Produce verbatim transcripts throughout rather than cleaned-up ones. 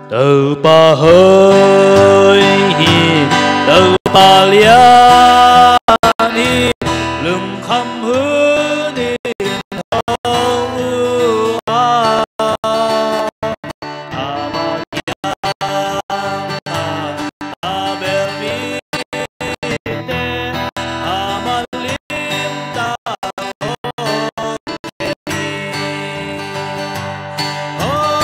Topa hoih hi, Topa lian hi, lungkham hun in hong uh a, amah kiangah a bel mite a manlim tak hong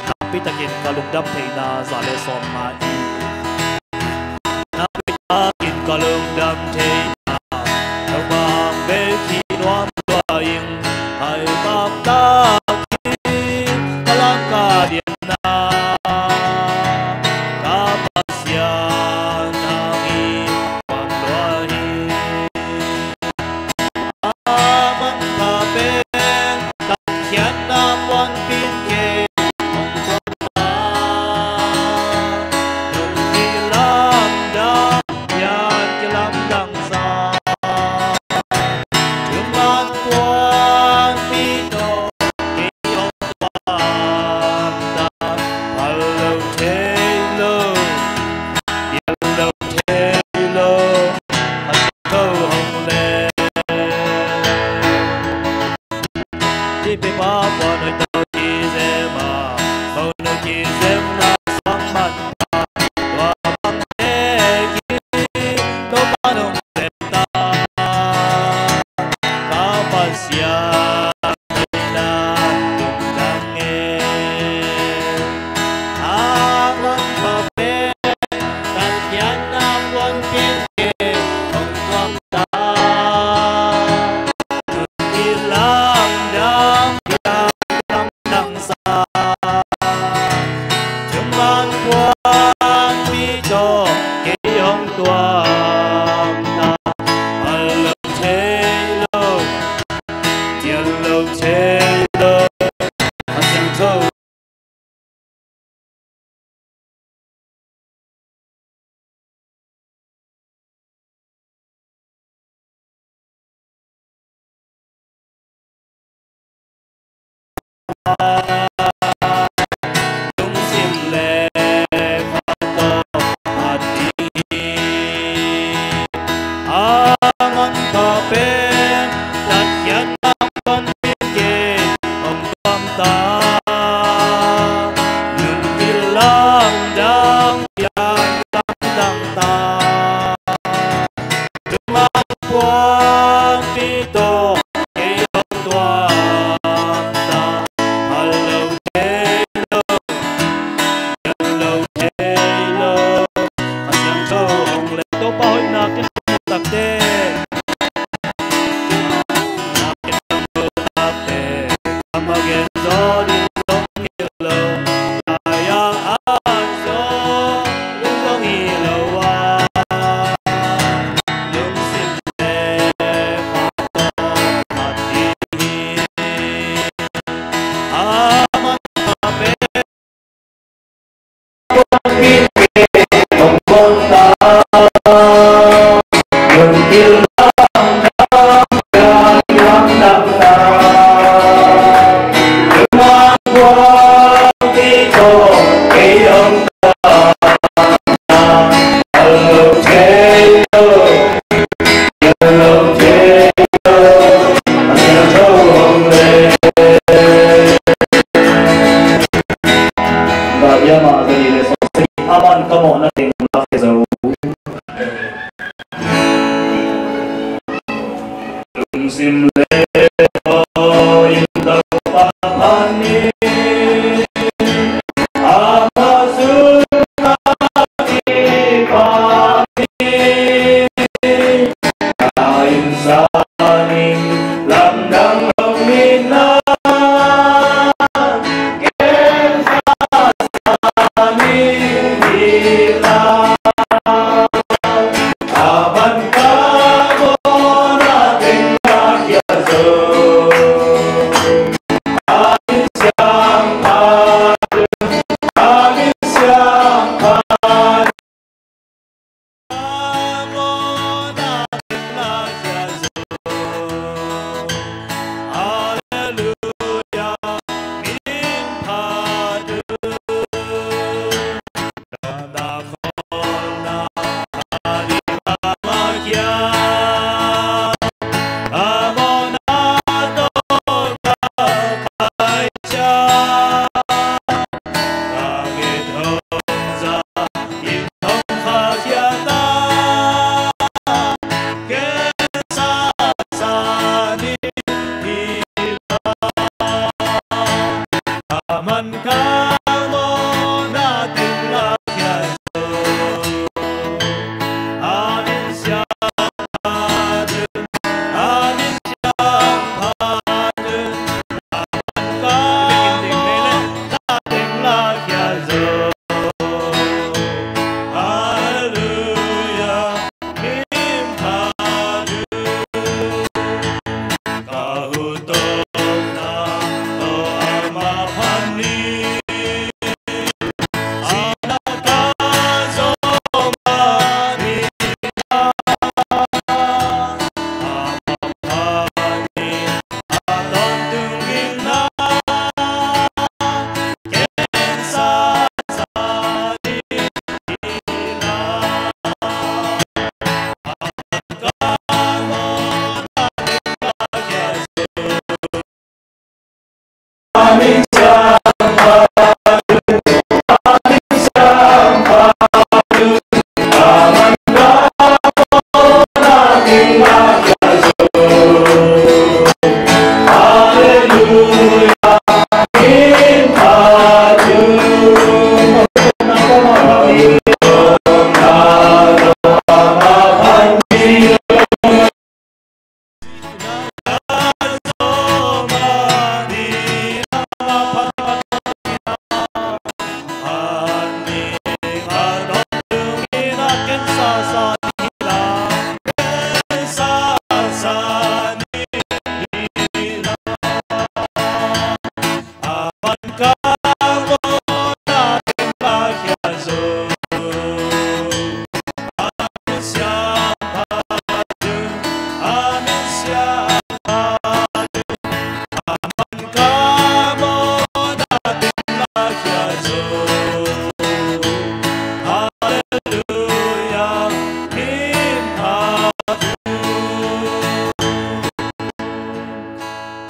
Nakpi takin ka lungdam theihna za le sawm mah hi. Nakpi takin ka lungdam theihna, Topa hong bek hi nuam lua ing. Hai bang takin ka langkhat diamna, ka Pasian nang hi nuam lua hi. Aman ka mawhna teng la khia zo. Lungsim le aw in Topa phat ni. Amah zui a kipak ni. Ka innsa ning lamdang lo ni na. Ken sa sa ni hi la.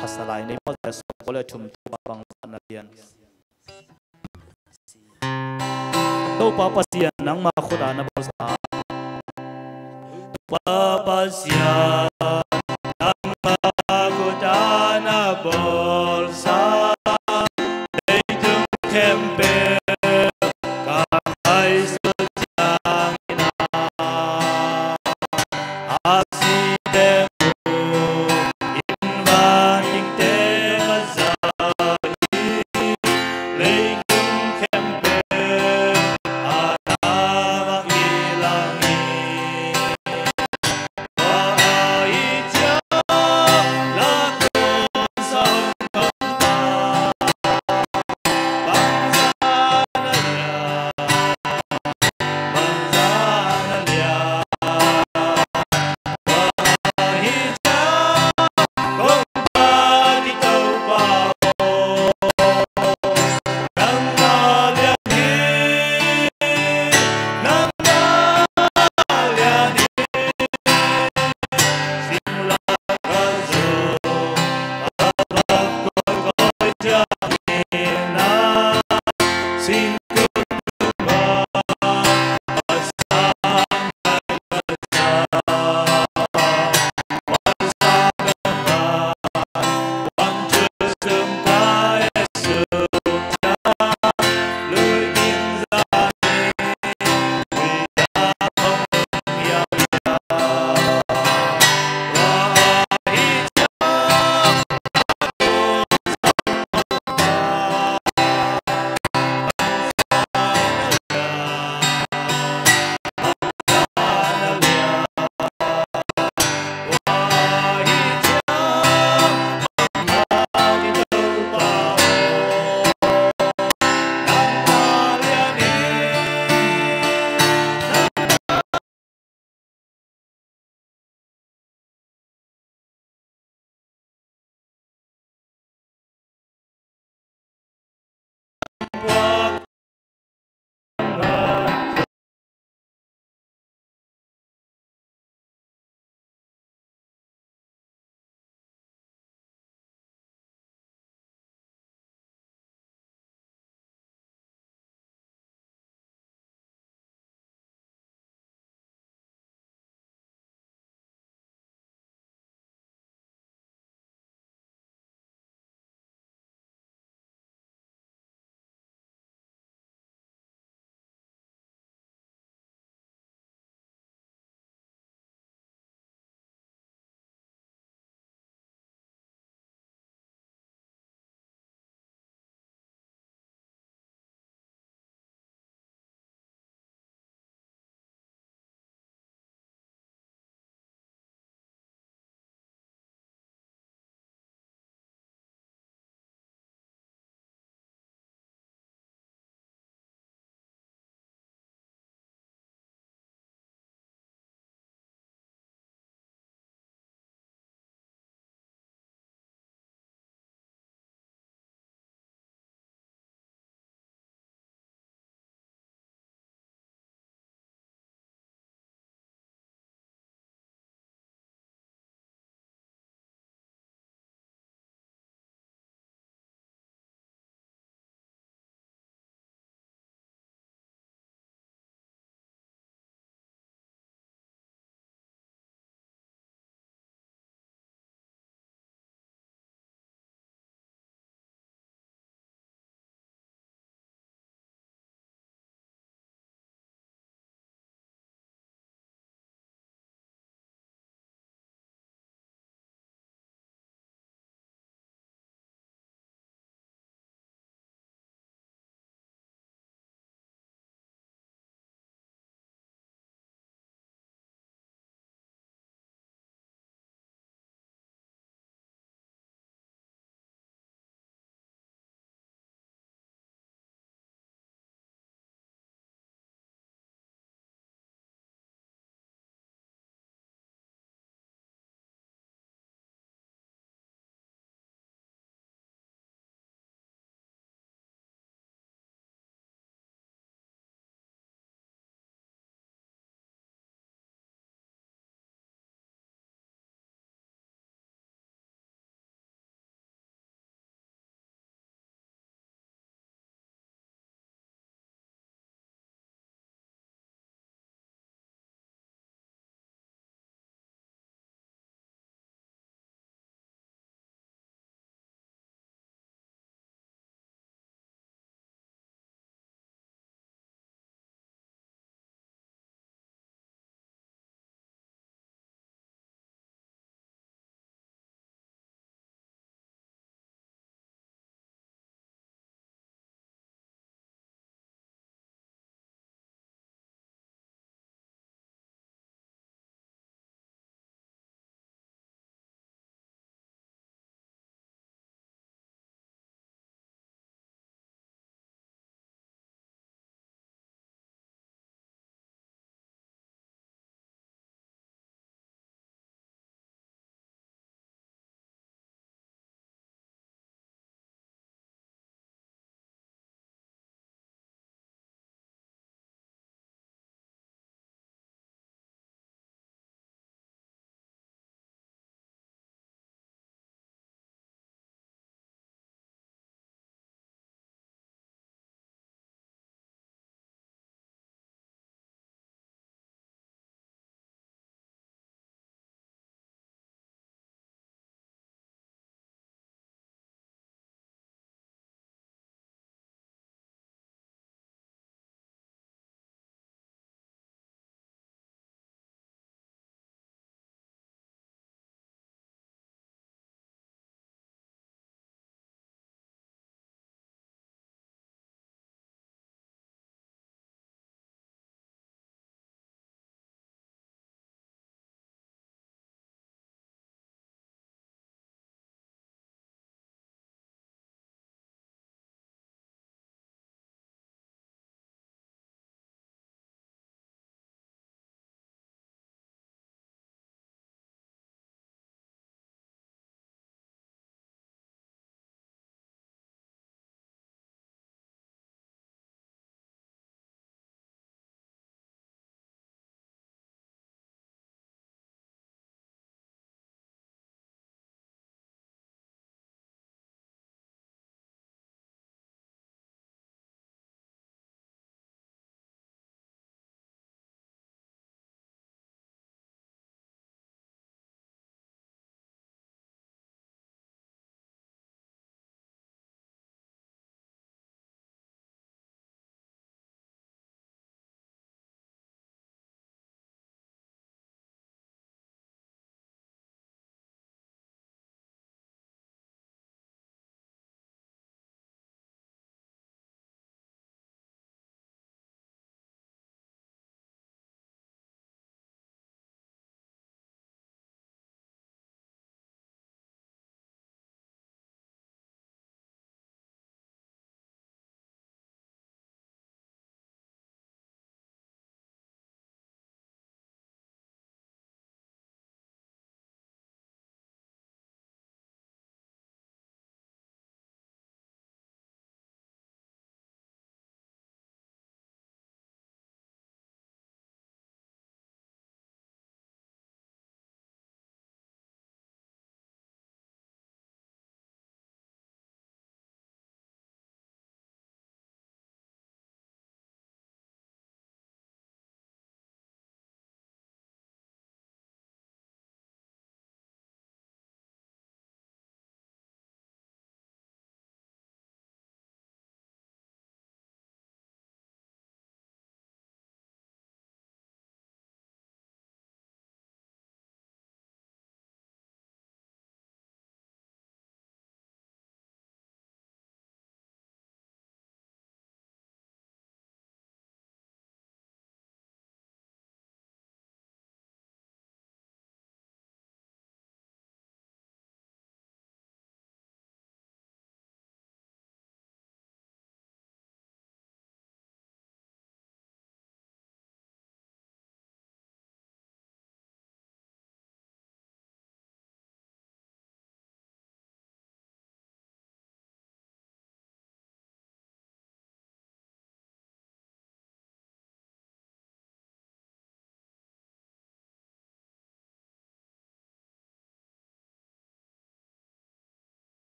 Khasalai nei mawh, sawm kua le thum, Topa bang zatna lian. Topa Pasian, nangma khut a na bawlsa. Topa Pasian, nangma khut a na bawlsa. Leitung khempeuh ka ngaihsut ciangin a, a site mu in, vantung te ka za hi. Leitung khempeuh a na bang hi lang hi.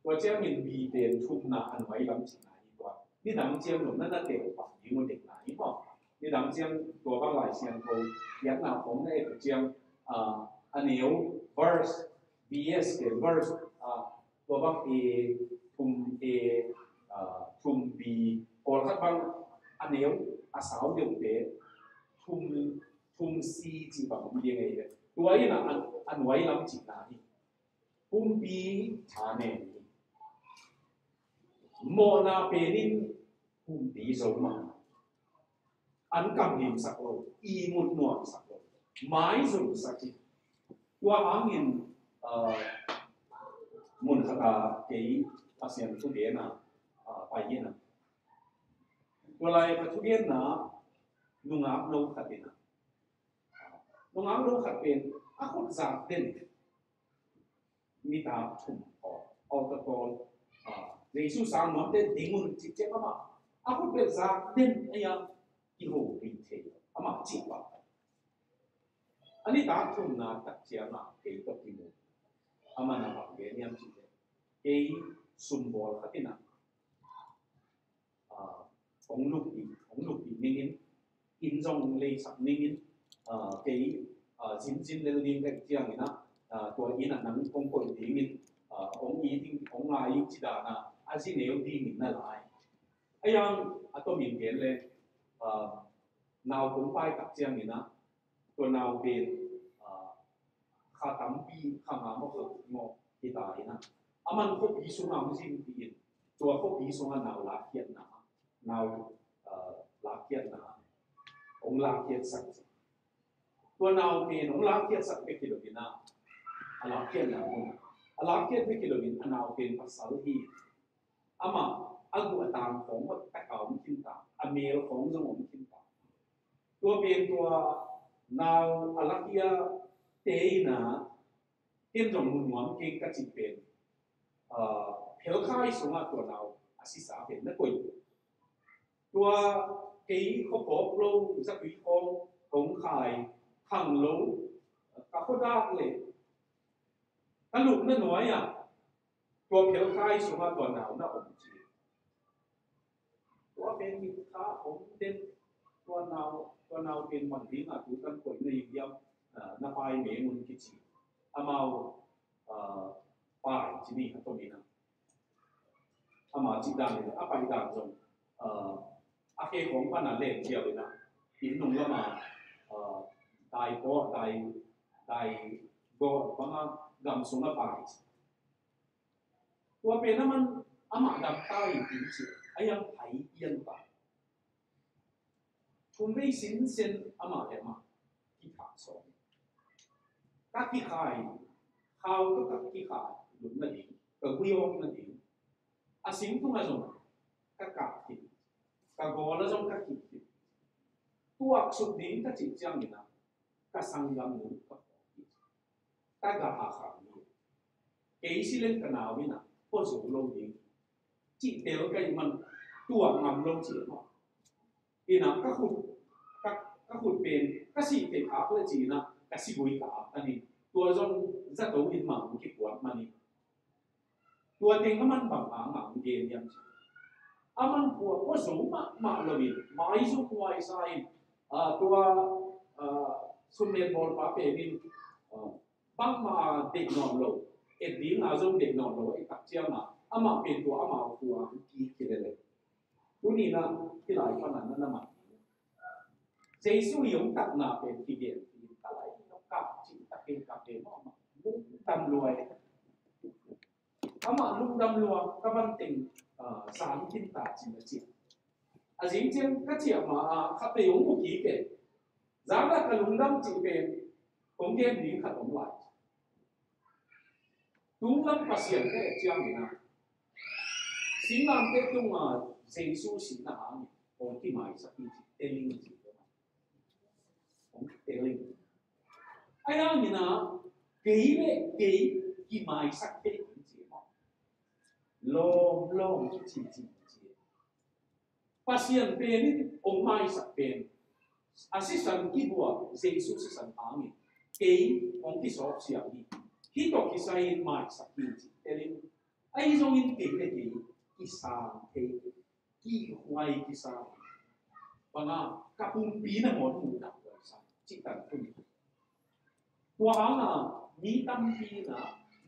Tua ciangin B pen thumna a nuai lam cihna hi tua. Nidang ciang lo na na teel pah ding uh dekna hi maw. Nidang ciang tua bang Lai Siangtho piakna khawng na et uh ciang, ah, a neu verse, B S pen verse, ah, tua bang A, thum A, ah, thum B, pawlkhat bang a neu a sau deuhte thum, thum C cih bang om ding ei ve. Tua in a, a nuai lam cihna hi. Pumpi tha nen hi. Mawhna penin pumpi zo mah. An kamlimsak lo, ihmut nuamsak lo, maizumsak hi. Tua hangin, ah, mun khata kei Pasian thugena, ah, pai ina. Tua lai ka thugena nungak no khat ina. Nungak no khat pen a khut zak den. Nitak thum aw, altar call, ah, Jesu sang nuamte ding un cih ciang amah a khut bel zak den a, ia kihopih thei amah cih pah. A nitak thumna tak ciangah kei tawh kimu. Amah na bang gen hiam cih leh, kei sumbawl khat ina, ah, hong lupih, hong lupih ningin, inn zong leisak ningin, ah, kei, ah, zinzin lel ding ka hih ciangin ah, ah, tua inn ah nang kong koih dingin, ah, hong it ding, hong ngai in ci dan a, a zi neu dingin na lai. A iang a tomin gen le, ah, nau kong pai tak ciangin ah, tua nau pen, ah, kha tampi, kha nga maw, kha guk maw hi ta in ah, aman khuapi sungah hong zinpih in, tua khuapi sungah nau lakkhiatna, nau, ah, lakkhiatna hong lakkhiatsak. Tua nau pen hong lakkhiatsak bek hi lo in ah, a lakkhiatna mun, a lakkhiat bek hi lo in a nau pen pasal hi. Amah a guh a tang khawng hoih taka om khin ta, a mel khawng zong om khin ta. Tua pen tua nau a lakkhiate in ah, ken zong mu nuam keng ka cih pen, ah, phelkhai sungah tua nau a sisa pen na koih. Tua kei khuakawk lo, zatui khawng kong khai, khang lo, ka khuadak le ka lupna nuai-ah tua phelkhai sungah tua nau na om ci. Tua pen mit kha om den, tua nau, tua nau pen bang dingah tu tan koih na hi hiam, ah, na pai meng un kici. Amau, ah, pai ci ni a tomin ah. Ama cih dan le a pai dan zong, ah, a khe khawng pan a len ciau in ah, inn nung lamah, ah, dai paw, dai, dai gawh bangah gam sungah pai ci. Tua pen aman amah dam ta in inn ci, a iang pai iang ta. Thum vei sinsen amah le amah kithah sawm. Ka kikhai, khau tawh ka kikhai lut nading, ka gui awk nading, a sing tungah zong ka kah khit, ka gawl ah zong ka khit khit. Tuaksuk ding ka cih ciangin ah ka sanggam nu ka pawk hi. Ka gah a khang hi. Kei si leng ka nau in ah pua zo lo ding cih tel ka hih man tuak ngam lo ci maw. In ah ka khut, ka, ka khut pen ka sih theih khak le ci in ah ka sigui ka ap a ni. Tua zong zato in mah hong kipuak man hi. Tua teng aman bang hang a hong gen hiam ci. Aman pua, pua zo mahmah lo in, maizum huaisa in, ah, tua, ah, sumlet bawlpa pen in, ah, bangmah a deih nawn lo, et ding a zong deih nawn lo, et tak ciangah amah pen tua amau khua hong kik hi lel e. Tuni in ah hih lai pan ah na na man. Jesu i hong takna pen kigen hi, ka lai in hong kah cih tak in kah pen amah lungdam lua e. Amah lungdam lua, ka van teng, ah, sang khin ta ci na ci. A zing ciang ka ciah ma a khat vei hong mu kik e. Zan ah ka lungdam cih pen kong gen ding khat om lai. Tung lam Pasian ka et ciangin ah, singlamteh tungah Jesu sihna hangin hong kimaisak hi ci, telling ci. Hong telling. A iang in ah, kei le kei kimaisak thei ding ci maw. Lawm, lawm, ci, ci, ci. Pasian pen in hong maisak pen, a sisan kibuak Jesu sisan hangin kei hong kisawpsiang hi. Hih tawh kisai in maisak hi ci, telling. Ahi zongin kei le kei kisang thei, kihhuai kisang. Banga ka pumpi nangawn muh tak huai sang cih tan kum. Tua hanga mi tampi na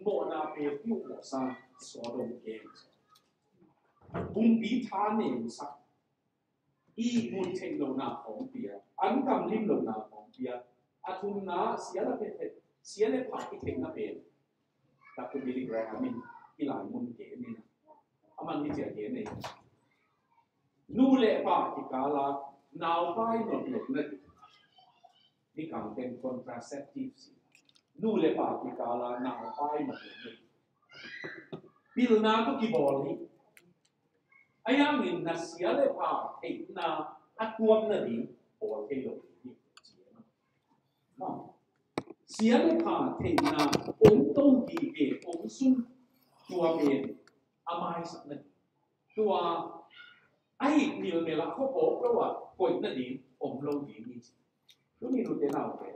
mawhna pe piu mawh sang Sodom geng. Pumpi tha nemsak i mun theih lohna khawng pia, an kam lim lohna khawng pia, a thumna sia le phet, sia le pha i theihna pen. Doctor Billy Graham in i lai mun ke ni na. Aman hi cia ke nei. Nu le pa kikala naupai notnotna ding. Ni kang ten contraceptive si. Nu le pa kikala naupai notnotna ding. Pilna tu kibawl hi. Ayangin na sia le pha theihna a tuamna ding bawl thei lo ding hi. Sia le pha theihna om to hi ve om sun tua pen a maisakna ding. Tua a hih milmel ah khuapawk lo ah koihna ding om lo ding hi ci. Tuni nute naute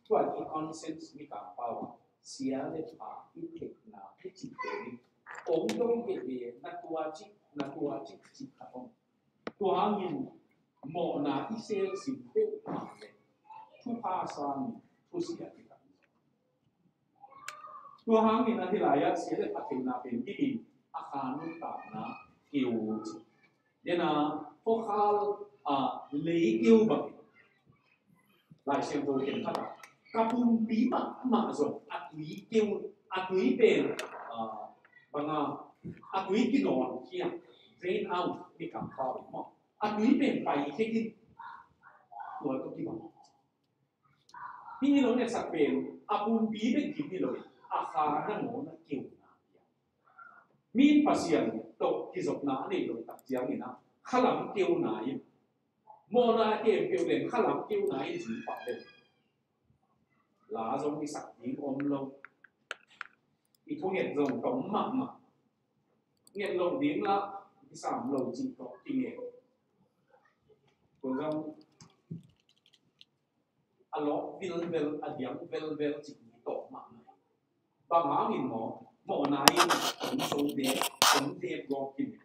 tua i conscience mi kang pau ah sia le pha i theihna i cih te ni om lo hi ve na tua cih na tua cih cih khat om. Tua hangin mawhna i sel sim peuhmah le thupha sangin thusia kitam. Tua hangin a hilai ah sia le pha theihna pen kimin a kha nuntakna keu ci. Dena pawkhal a lei keu bangin Lai Siangtho khen khat ah ka pumpi mahmah zong a tui keu a tui pen banga a tui kinawn kia drain out ni kam pau maw a tui pen pai khekin tua tawh kibang. Hih hi lo ngetsak pen a pumpi bek gim hi lo a kha nangawn a keuna. Mi in Pasian tawh kizopna a neih loh tak ciangin a khalam keuna in mawhna a kem peuh leng khalam keuna in zui pah leng la zong i sak ding om lo. I thunget zong tawm mahmah. Nget loh ding lah i sam lo cih tawh kingen. Tua zong a lawk vilvel a diang velvel cih ni tawh mahmah. Bang hangin maw mawhna in hong so dek hong dek gawp kinin.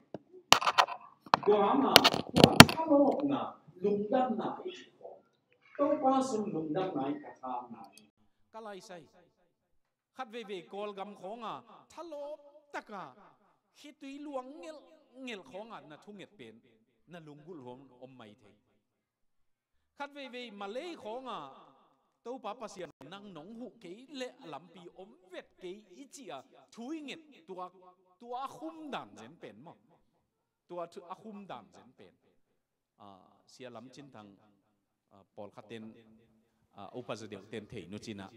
Tua hanga tua thalawkna lungdamna i cih khawng Topa sung lungdamna i ka thangna i ka laisai. Khat veivei Kawlgam khawnga thalawp taka khitui luang ngelhngelh khawnga na thunget pen na lunggulh huam om mai thei. Khat veivei Malay khawnga Topa Pasian nang nong huh kei le a lampi om vet kei i cih a thu i nget tua tua a khum dan zen pen maw? Tua thu a khum dan zen pen. Ah, Sia Lam Cin Thang, ah, pawlkhatin, ah, upa za deuhten thei nu cinah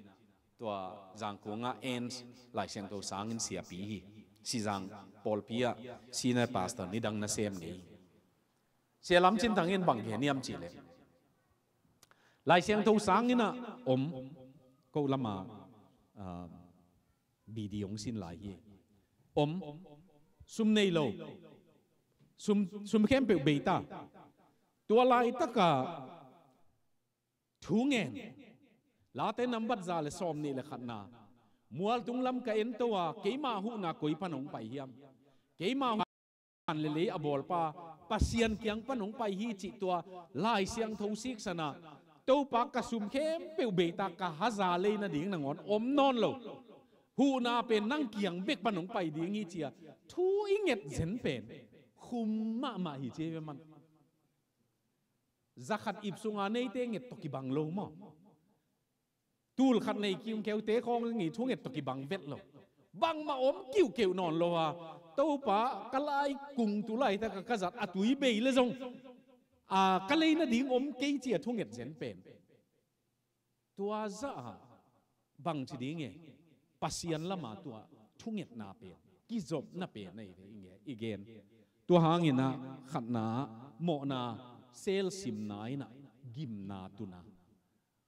tua Zangkunga en Lai Siangtho sangin siapi hi. Sizang pawlpi ah senior pastor nidang na sem ngei hi. Sia Lam Cin Thang in bang gen hiam cihleh Lai Siangtho sanginah om ko lama, ah, B D hong sin lai hi. Om sum nei lo. Sum, sum khempeuh bei ta. Tua laitaka thu ngen Late nambat za le sawm nih le khatna mualtung lam ka ento a keima huhna koi pan hong pai hiam? Keima huhna le lei a bawlpa Pasian kiang pan hong pai hi cih tua Lai Siangtho siksana Topa ka sum khempeuh beita ka haza lei nading nangawn om nawn lo. Huhna pen nang kiang bek pan hong pai ding hi cia thu i nget zen pen khum mahmah hi cia ve man. Zakhat ip sunga neite nget tawh kibang lo maw? Tul khat nei kimkeute khawng ngi thu nget tawh kibang vet lo. Bangmah om kiuhkeuh nawn lo a Topa ka lai kung tu laitaka ka zat a tui bei le zong a ka lei nading om kei cia thu nget zen pen. Tua zah a bangci ding e Pasian lama tua thungetna pen kizopna pen nei ve i gen. Tua hanginah khatna mawhna selsimna inah gimna tuna.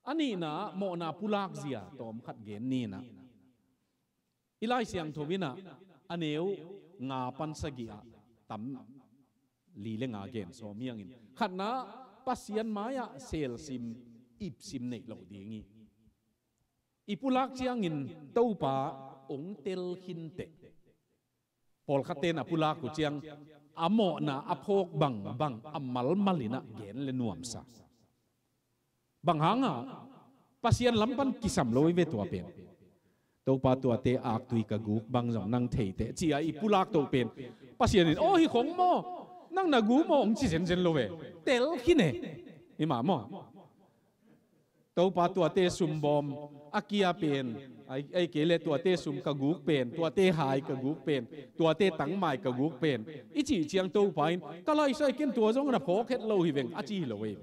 A nihna mawhna pulak zia tawm khat gen ninah. I Lai Siangtho inah a neu nga pan sagih ah tam li le nga gen sawm hiangin khatna Pasian mai-ah selsim ipsim neih loh ding hi. I pulak ciangin Topa ong tel khinteh Pawlkhatte na pulak uh ciang a mawhna a phawk bangbang a malmal in ah gen le nuamsa. Bang hanga Pasian lam pan kisam lo i ve tua pen. Topa, tuate aktui ka guk bang zong nang theite ci-a i pulak toh pen Pasian in aw hi khong maw, nang na gu maw hong ci zenzen lo ve. Tel khin e. Hi mah maw? Topa, tuate sumbawm a kia pen, ai, ai kei le tuate sum ka guk pen, tuate hai ka guk pen, tuate tangmai ka guk pen i cih ciang Topa in ka laisai ken tua zong na phawk het lo hi veng a ci hi lo ei.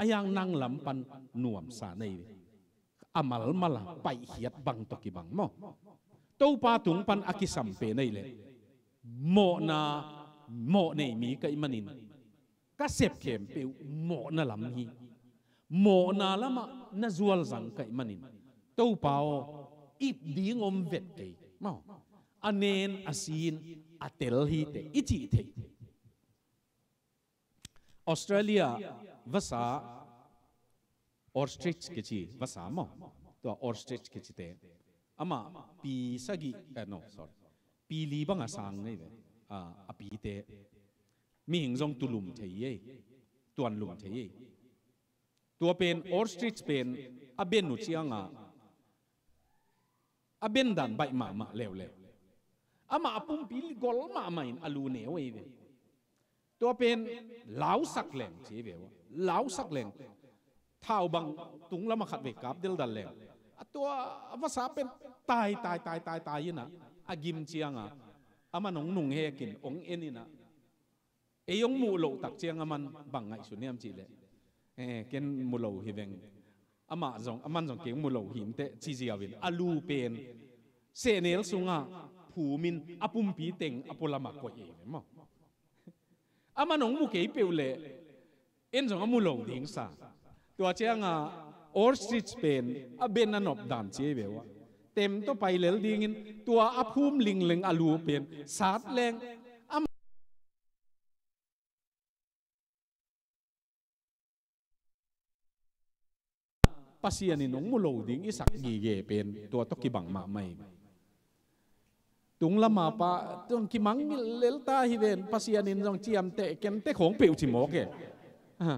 A yang nang lam pan nuamsa nei ve. A malmal a paihkhiat bang tawh kibang maw? Topa tung pan a kisam pen ei le mawhna, mawh nei mi ka ih manin ka sep khempeuh mawhna lam hi. Mawhna lamah na zualzang ka ih manin Topa aw, ip ding om vet kei maw? A nen a sin a tel hi teh i cih theih. Australia vasa ostrich kici vasa maw? Tua ostrich kicite amah pi sagih, eh, no, sorry, pi li banga sang ngei ve. Ah, a pite mihing zong tulum thei ei, tuanlum thei ei. Tua pen ostrich pen a ben uh cianga a bendan baih mahmah leuleu. Amah a pumpi gol mahmah in a lu neu ei ve. Tua pen lausak leng ci ve uh. Lausak leng. Thau bang tung lama khat vei kap deldal leng. A tua a vasa pen tai, tai, tai, tai, tai ina a gim cianga a man hong nung hekin hong en ina. Ei hong muh loh tak ciang a man bang ngaihsun hiam cihleh, eh, ken mu lo hi veng. Amah zong, a man zong kei hong mu lo hi inteh ci ziau in a lu pen sehnel sungah phum in a pumpi teng a pualamah koih ei ve maw? A man hong mu kei peuh leh en zong a mu lo ding sa. Tua cianga ostrich pen a ben a nop dan ci ei ve uh. Tem tawh pai lel dingin tua a phum lingleng a lu pen sat leng a Pasian in hong mu lo ding i sak gige pen tua tawh kibang mahmah hi. Tung lama pa tung kimang lel ta hi ven, Pasian in zong ciamteh kenteh khong peuh ci mawk e. Ha,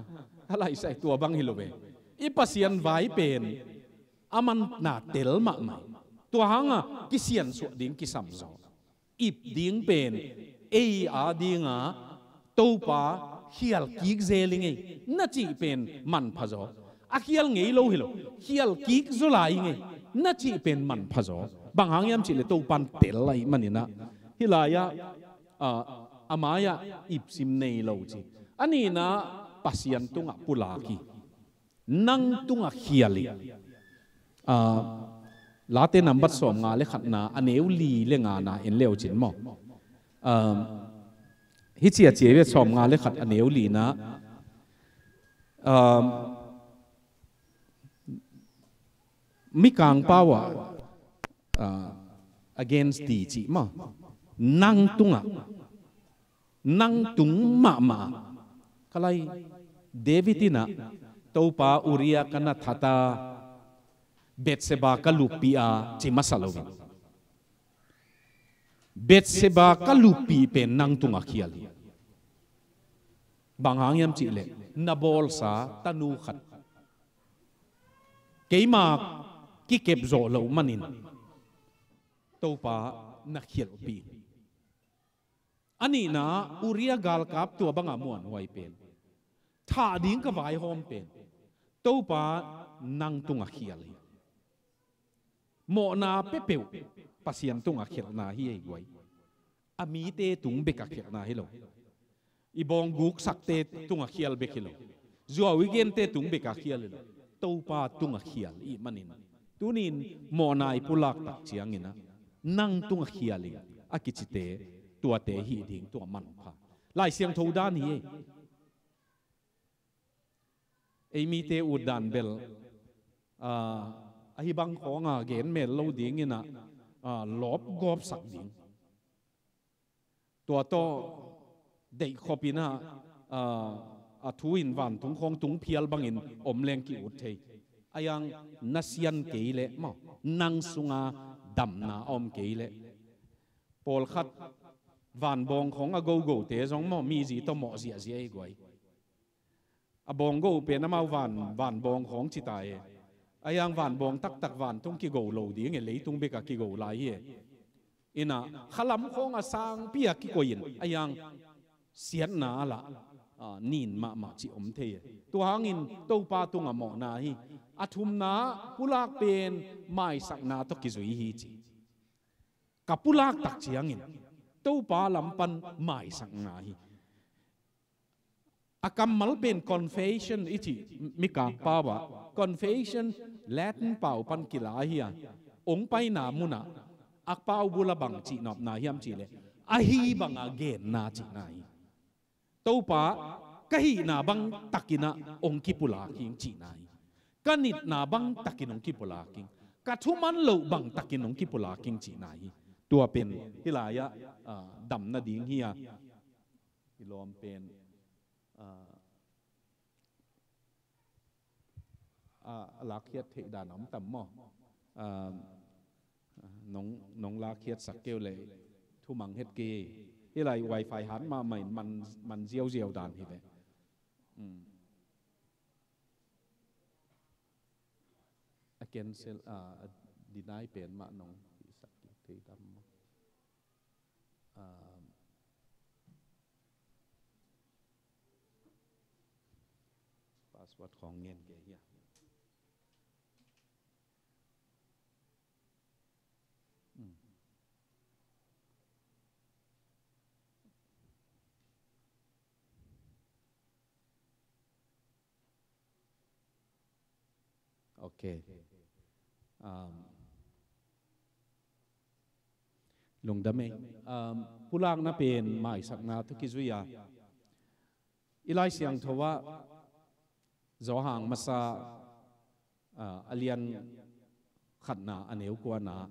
a laisai tua bang hi lo ve. I Pasian vai pen a man na tel mahmah hi. Tua hanga kisiansuah ding kisam zaw. Ip ding pen ei a dinga Topa khial kik zel i ngei na cih pen manpha zaw. A khial ngei lo hi lo, khial kik zaw lai i ngei na cih pen manpha zaw. Bang hang hiam cihleh Topan tel ahi maninah hih lai-ah, ah, a mai-ah ipsim nei lo ci. A nihna Pasian tungah pulak hi. Nang tungah khial hi. Ah, Late nambat sawmnga le khatna a neu li le ngana en leu cin maw? Ah, hih ciacia ve sawmnga le khat a neu lina. Ah, mikang pau ah, ah, against thee cih maw? Nang tungah nang tung mahmah. Ka lai David inah Topa, Uria ka na thata, Betseba ka luppih a ci masa lo in. Betseba ka luppih pen nang tungah khial hi. Bang hang hiam cihleh na bawlsa tanu khat keima kikep zawh loh manin Topa na khialhpih. A nihna Uria galkap tua banga muanhuai pen, thah ding ka vaihawm pen Topa nang tungah khial hi. Mawhna pepeuh Pasian tungah khialhna hi ei guai. A mite tung bekah khialhna hi lo. I bawng guksakte tungah khial bek hi lo. Zuau i gente tung bekah khial hi lo. Topa tungah khial i manin tunin mawhna i pulak tak cianginah nang tungah khial in a kicite tuate hih ding tua manpha. Lai Siangtho dan hi ei. Ei mite ut dan bel, ah, ahi bang khawnga gen mel lo dinginah, ah, lawp gawpsak ding. Tua tawh deihkhop inah, ah, a thu in vantung khawng tung phial bangin om leng ki-ut thei. A yang na sian kei leh maw, nang sunga damna a om kei leh Pawlkhat vanbawng khawng a gogote zong maw, mizi tawh mawh ziahziah hi guai. A bawng go pen amau van, vanbawng khawng ci ta e. A hiang vanbawng taktak vantung kigo lo ding e, leitung bek a kigo lai hi e. Ina khalam khawng a sangpi a kikoih in a hiang siatna a lah, a, nin mahmah cih om thei e. Tua hangin Topa tungah mawhna hi. A thumna pulak pen maisakna tawh kizui hi ci. Ka pulak tak ciangin Topa lam pan maisakna hi. A kammal pen confession i cih Mikang pau ah, confession Latin pau pan kila hi a, ong paina munah a pau bul a bang cihnopna hiam cihleh, ahi banga genna cihna hi. Topa, ka hihna bang takin ah ong kipulak ing cihna hi. Ka nitna bang takin ong kipulak ing. Ka thuman loh bang takin ong kipulak ing cihna hi. Tua pen hih lai-ah, ah, damna ding hi a, i lawm pen, ah, a, a lakkhiat theih dan a om tam maw? Ah, nong, nong lakkhiat sak keu le thumang het kei. Hih lai wifi hat mahmah in man, man ziauziau dan hi ve. Mm. A cancel, ah, a deny pen mah nong sak thei tam maw? Um, password khawng ngen kei hia. Mm. Ok. Um, lungdam ei. Um, pulakna pen maisakna tawh kizui a. I Lai Siangtho ah Johan masa, ah, a lian khatna a neu kuana.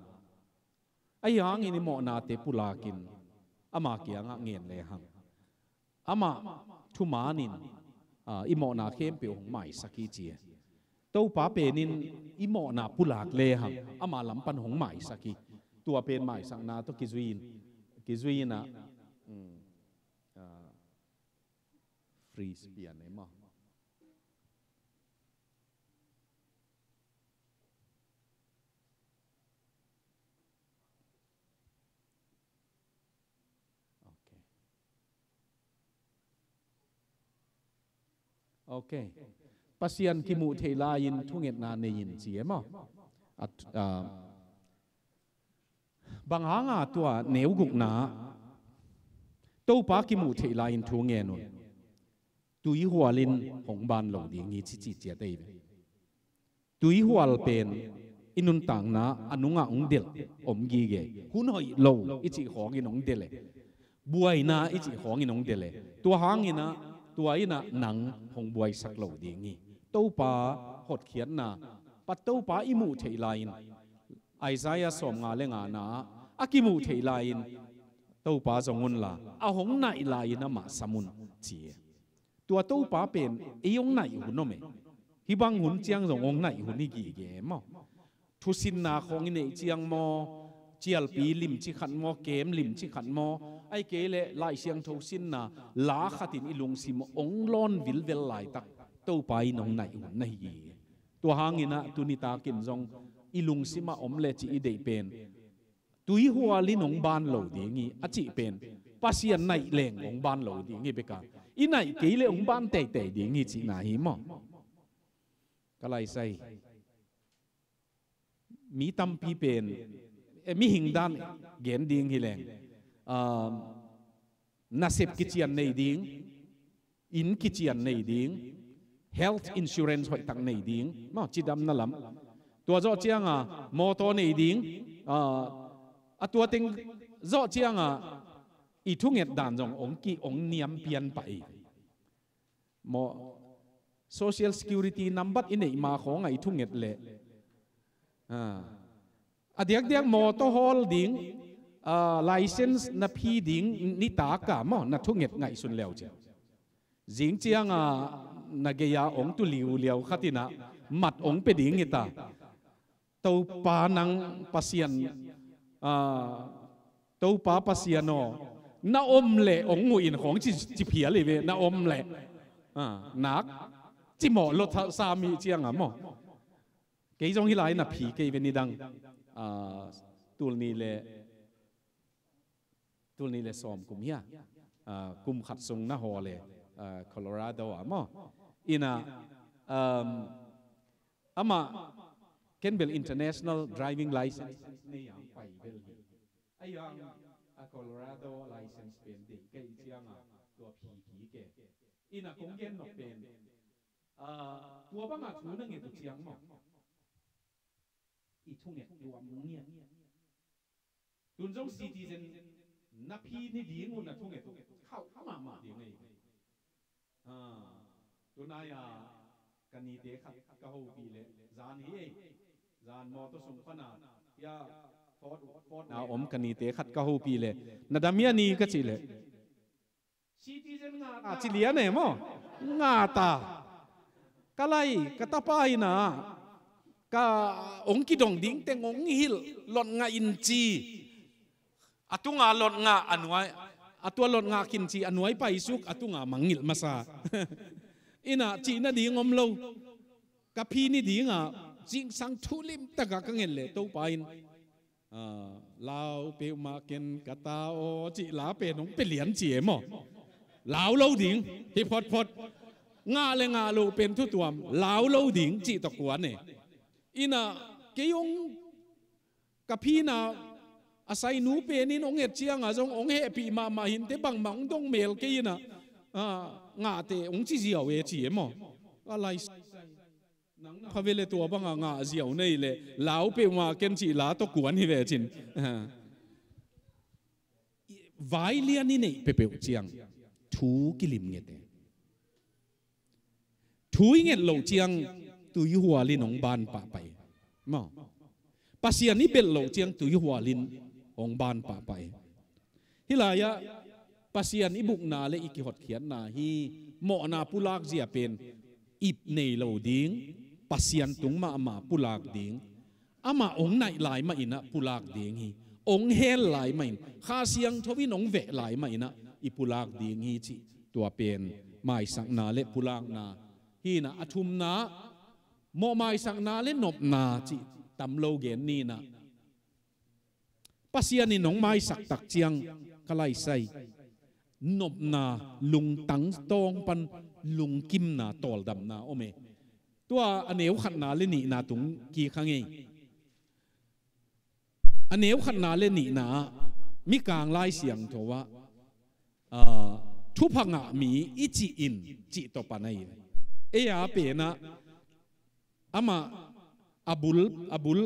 Ahi hangin i mawhnate pulakin ama kiangah ngen lehang, amah thumanin, ah, i mawhna khempeuh hong maisak hi ci e. Topa penin i mawhna pulak lehang ama lam pan hong maisak hi. Tua pen maisakna tawh kizui in, kizui in ah, mm, ah, freeze pian ei maw? Ok. Ok. Pasian kimuh theih lai-in thungetna nei in ci e maw? At, ah, bang hanga tua neu gukna Topa kimuh theih lai-in thu ngen un. Tuihual in hong ban lo ding hi ci ci ciat ei ve. Tuihual pen i nuntakna a nungah hong delh om gige. Hun hoih lo i cih khawngin hong delh e. Buaina i cih khawngin hong delh e. Tua hangin ah, tua in ah nang hong buaisak lo ding hi. Topa hotkhiatna, Topa i muh theih lai-in, Isaiah sawmnga le ngana ah a kimuh theih lai-in Topa zong unla, a hong naih lai-in amah sam un ci e. Tua Topa pen ei hong naih hun om e. Hih bang hun ciang zong hong naih hun hi gige maw? Thusinna khawng i neih ciang maw, cialpi limci khat maw, kem limci khat maw, ahih kei leh Lai Siangtho sinna la khatin i lungsim hong lawn vilvel laitak Topa in hong naih hun na hi gige. Tua hangin ah tuni takin zong i lungsimah om le cih i deih pen, tuihual in hong ban lo ding hi a cih pen, Pasian naih leng hong ban lo ding hi bek a, i naih kei leh hong ban teitei ding hi cihna hi maw? Ka laisai. Mi tampi pen, eh, mihing dan gen ding hi leng, ah, nasep kician nei ding, inn kician nei ding, health insurance hoihtak nei ding maw, cidamna lam. Tua zawh cianga mawtaw nei ding, ah, a tua teng zawh cianga i thunget dan zong hong ki, hong niam pian pah hi. Maw, Social Security number i neih ma khawngah i thunget leh, ah, a diakdiak mawtaw hawl ding, ah, license na phi ding nitak a maw, na thunget ngaihsun leu ciang, zing cianga na gei-a hong tu liuliau khat in ah mat hong pia ding hi ta. Topa nang Pasian, ah, Topa Pasian aw, na om leh hong muh in khawng ci, ci phial hi ve, na om leh. Ah, nak cimawh lua sa mi ciang a maw. Kei zong hi lai na phi kei ve nidang. Ah, tul nih le, tul nih le sawm kum hia. Ah, kum khat sung na haw le, ah, Colorado a maw. Ina, um, amah ken bel international driving license nei ang pai bel hi. Ayang a Colorado license pen deih kei ciang a tua phi phi ke. Ina kong gen nop pen, ah, tua banga thu na nget uh ciang maw, i thunget tuam ngiat. Tun zong citizen na phi ni ding uh na thunget uh khauh mahmah ding ei. Ah, tunai a ka nite khat ka hopih leh zan hi ei. Zan mawtaw sung pana hia Fort, Fort na om ka nite khat ka hopih leh na dam hia ni ka cih leh citizen nga ta, ci lian e maw. Nga ta. Ka lai, ka tapa ina ka hong kidong ding teng hong hilh, lot ngah in ci. A tunga lot ngah a nuai, a tua lot ngah khin ci a nuai paisuk a tunga mangngilh masa. Ina cih nading om lo. Ka phi ni dinga zingsang thu limtaka ka nget leh Topa in, ah, lau peuhmah ken ka ta aw cih la pen hong pia lian ci e maw. Lau lo ding hi photphot. Ngah le ngah loh pen thu tuam, lau lo ding cih tawh kuan e. Ina kei hong ka phina a sainu pen in hong et cianga zong hong hehpih mahmah hinte, bangmah hong dong mel kei ina, ah, ngahte hong ci ziau e ci e maw. A lai pha ve le tua banga ngah ziau nei le lau peuhmah ken cih la tawh kuan hi ve cin. Ah. Vai lian i neih peuhpeuh ciang thu kilim ngete. Thu i nget loh ciang tuihual in hong ban pahpah hi. Maw. Pasian i belh loh ciang tuihual in hong ban pahpah hi. Hih lai-ah Pasian i bukna le i kihotkhiatna hi. Mawhna pulak zia pen ip nei lo ding, Pasian tung mahmah pulak ding. Amah hong naih lai mah inah pulak ding hi. Hong hel lai mah in, Kha Siangtho in hong veh lai mah inah i pulak ding hi cih tua pen maisakna le pulakna hi inah, a thumna mawh maisakna le nopna cih tam lo gen ni inah. Pasian in hong maisak tak ciang ka laisai nopna, lungtang tawng pan lungkimna, tawldamna om e. Tua a neu khatna le nihna tung kik hang ei. A neu khatna le nihna ah Mikang Lai Siangtho ah, ah, thupha ngah mi i cih in cih tawh pan ahi. Ei a penah amah a bul, a bul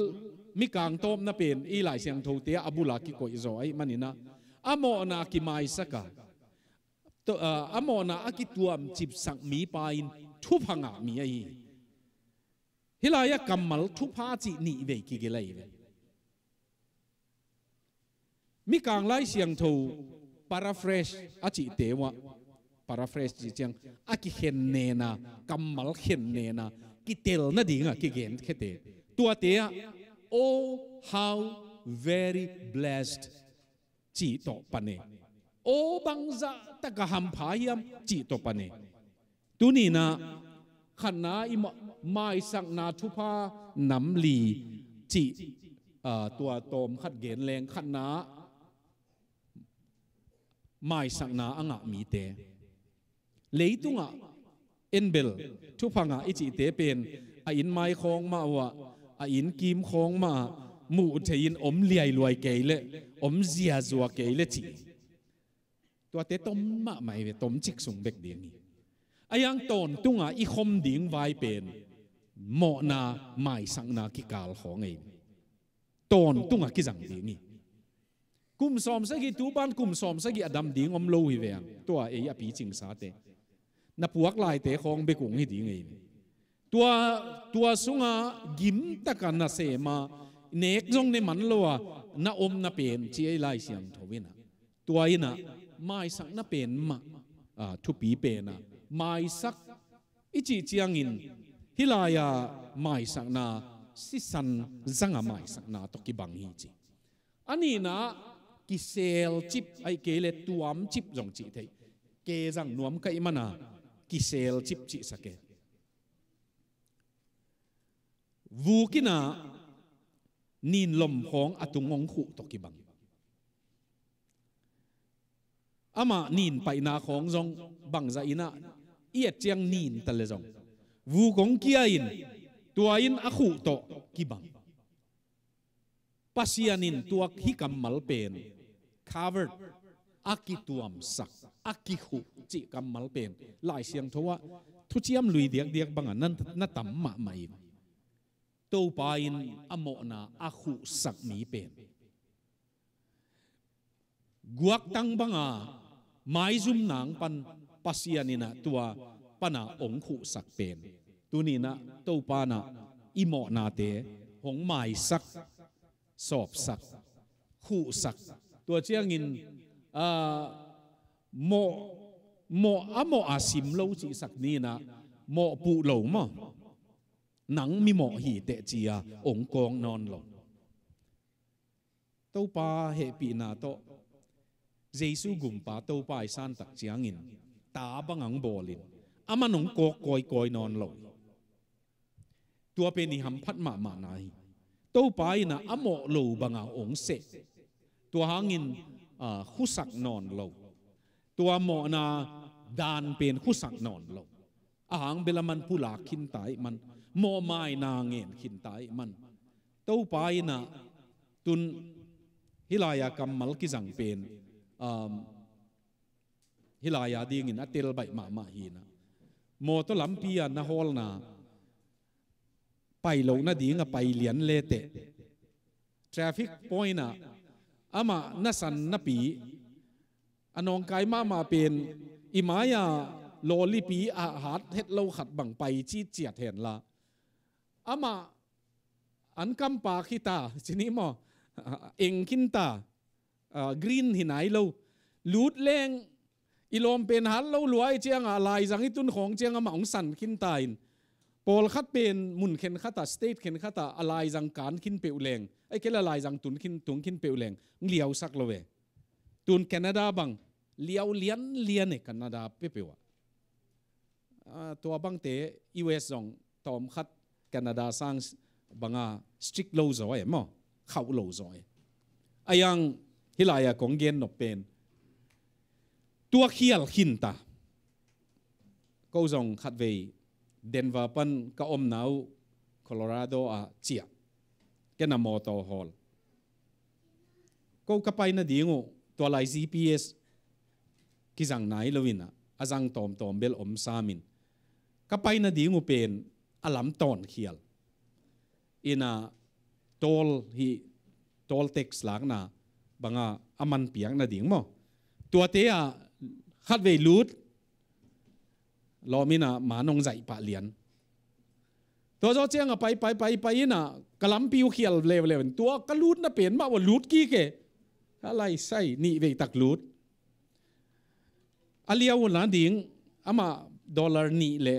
Mikang tawpna pen i Lai Siangthote ah a bula kikoih zaw ahih maninah a mawhna kimaisak a, to, ah, a mawhna a kituamcipsak mipa in thupha ngah mi ahi. Hih lai-ah kammal thupha cih nih vei kigelh ahi ve. Mikang Lai Siangtho paraphrase a cihte uh ah, paraphrase cih ciang a kikhen nena, kammal khen nena, kitel nadingah kigen khete. Tuate ah, "Oh, how very blessed," cih tawh pan e. Aw bangzah taka hampha hiam cih tawh pan e. Tuninah khatna i ma-, maisakna thupha nam li cih, ah, tua tawm khat gen leng, khatna maisakna a ngah mite. Leitungah en bel thupha ngah i cihte pen a inn mai khawng mah uh ah, a inn kim khawng mah ah muh thei-in om liailuai kei le, om ziazua kei le cih. Tuate tom mahmah hi ve, tomcik sung bek ding hi. A hiang tawntunga i khom ding vai pen mawhna, maisakna kikal khawng ahi. Tawntunga kizang ding hi. Kum sawmsagih, tu pan kum sawmsagih a dam ding om lo hi ve ang. Tua ei a picingsate, na puak laite khawng bek ung hi ding ahi. Tua, tua sunga gimtaka nasema, nek zong ne man lo a na omna pen ci ei Lai Siangtho inah. Tua inah maisakna pen mah, ah, thupi pena maisak i cih ciangin hih lai-a maisakna sisan zanga maisakna tawh kibang hi ci. A nihna, Kiselcip ahih kei leh tuamcip zong cih theih. Ke zang nuam ka hih manin kiselcip cihsak e. Vuk in ah nin lom khawng a tung hong khuh tawh kibang. Amah nin paihna khawng zong bangzah in ah i et ciang nin ta leh zong vuk hong kia in tua in a khuh tawh kibang. Pasian in tua hih kammal pen covered, a kituamsak, a kikhuh cih kammal pen Lai Siangtho ah thuciam lui diakdiak bangah na, na tam mahmah in, Topa in a mawhna a khuhsak mi pen guaktang banga maizum nang pan Pasian in ah tua pana hong khuhsak pen, tuni in ah Topa in ah i mawhnate hong maisak, sawpsak, khuhsak. Tua ciangin, ah, mawh, mawh a mawh a sim lo cihsak ni in ah mawh puh lo maw? Nang mimawh hi teh ci-a hong kawk nawn lo. Topa hehpihna tawh Jesu gumpa Topa i santak ciangin ta bang hong bawlin, aman hong kawk kawikawi nawn lo. Tua pen i hamphat mahmahna hi. Topa in ah a mawh lo banga hong seh. Tua hangin, ah, khusak nawn lo. Tua mawhna dan pen khusak nawn lo. A hang bel aman pulak khinta ahih man, mawhmaina ngen khinta ahih man, Topa in ah tun hih lai-a kammal kizang pen, um, hih lai-a dingin a tel baih mahmah hi in ah, mawtaw lampi-a na hawlna pai loh nading a pai lian leteh, traffic point ah amah na san napi, a nawngkai mahmah pen i mai-a lawlipi a hat het lo khat bang pai citciat henla, amah an kampak hi ta, ci ni maw, eng khinta, ah, green hi nai lo. Lut leng i lawm pen hat lo lua ahih ciangah a laizang i tun khawng ciang amah hong san khinta in, pawlkhat pen mun khenkhat ah, state khenkhat ah a laizang kan khin peuh leng, ahih kei leh a laizang tun khin, tung khin peuh leng hong liausak lo ve. Tun Canada bang liau lianlian e, Canada peuhpeuh ah. Ah, tua bangte U S zong tawmkhat Canada sang banga strict lo zaw e maw, khauh lo zaw e. A yang hih lai-a kong gen nop pen tua khial khinta. Ko zong khatvei Denver pan ka omna uh Colorado ah ciah, ken a mawtaw hawl. Ko ka pai nading uh tua lai G P S kizang nai lo in ah, a zang tawmtawm bel om sam in, ka pai nading uh pen a lam tawn khial in ah, toll hi, toll tax lakna banga a man piak nading maw, tuate ah khatvei lut lawm in ah man hong zaih pah lian. Tua zawh ciang a pai, pai, pai, pai in ah ka lampi uh khial leuleu in, tua ka lutna pen mah uh a lut kik e. Ka laisai, nih vei tak lut. A liau uh nading amah dollar nih le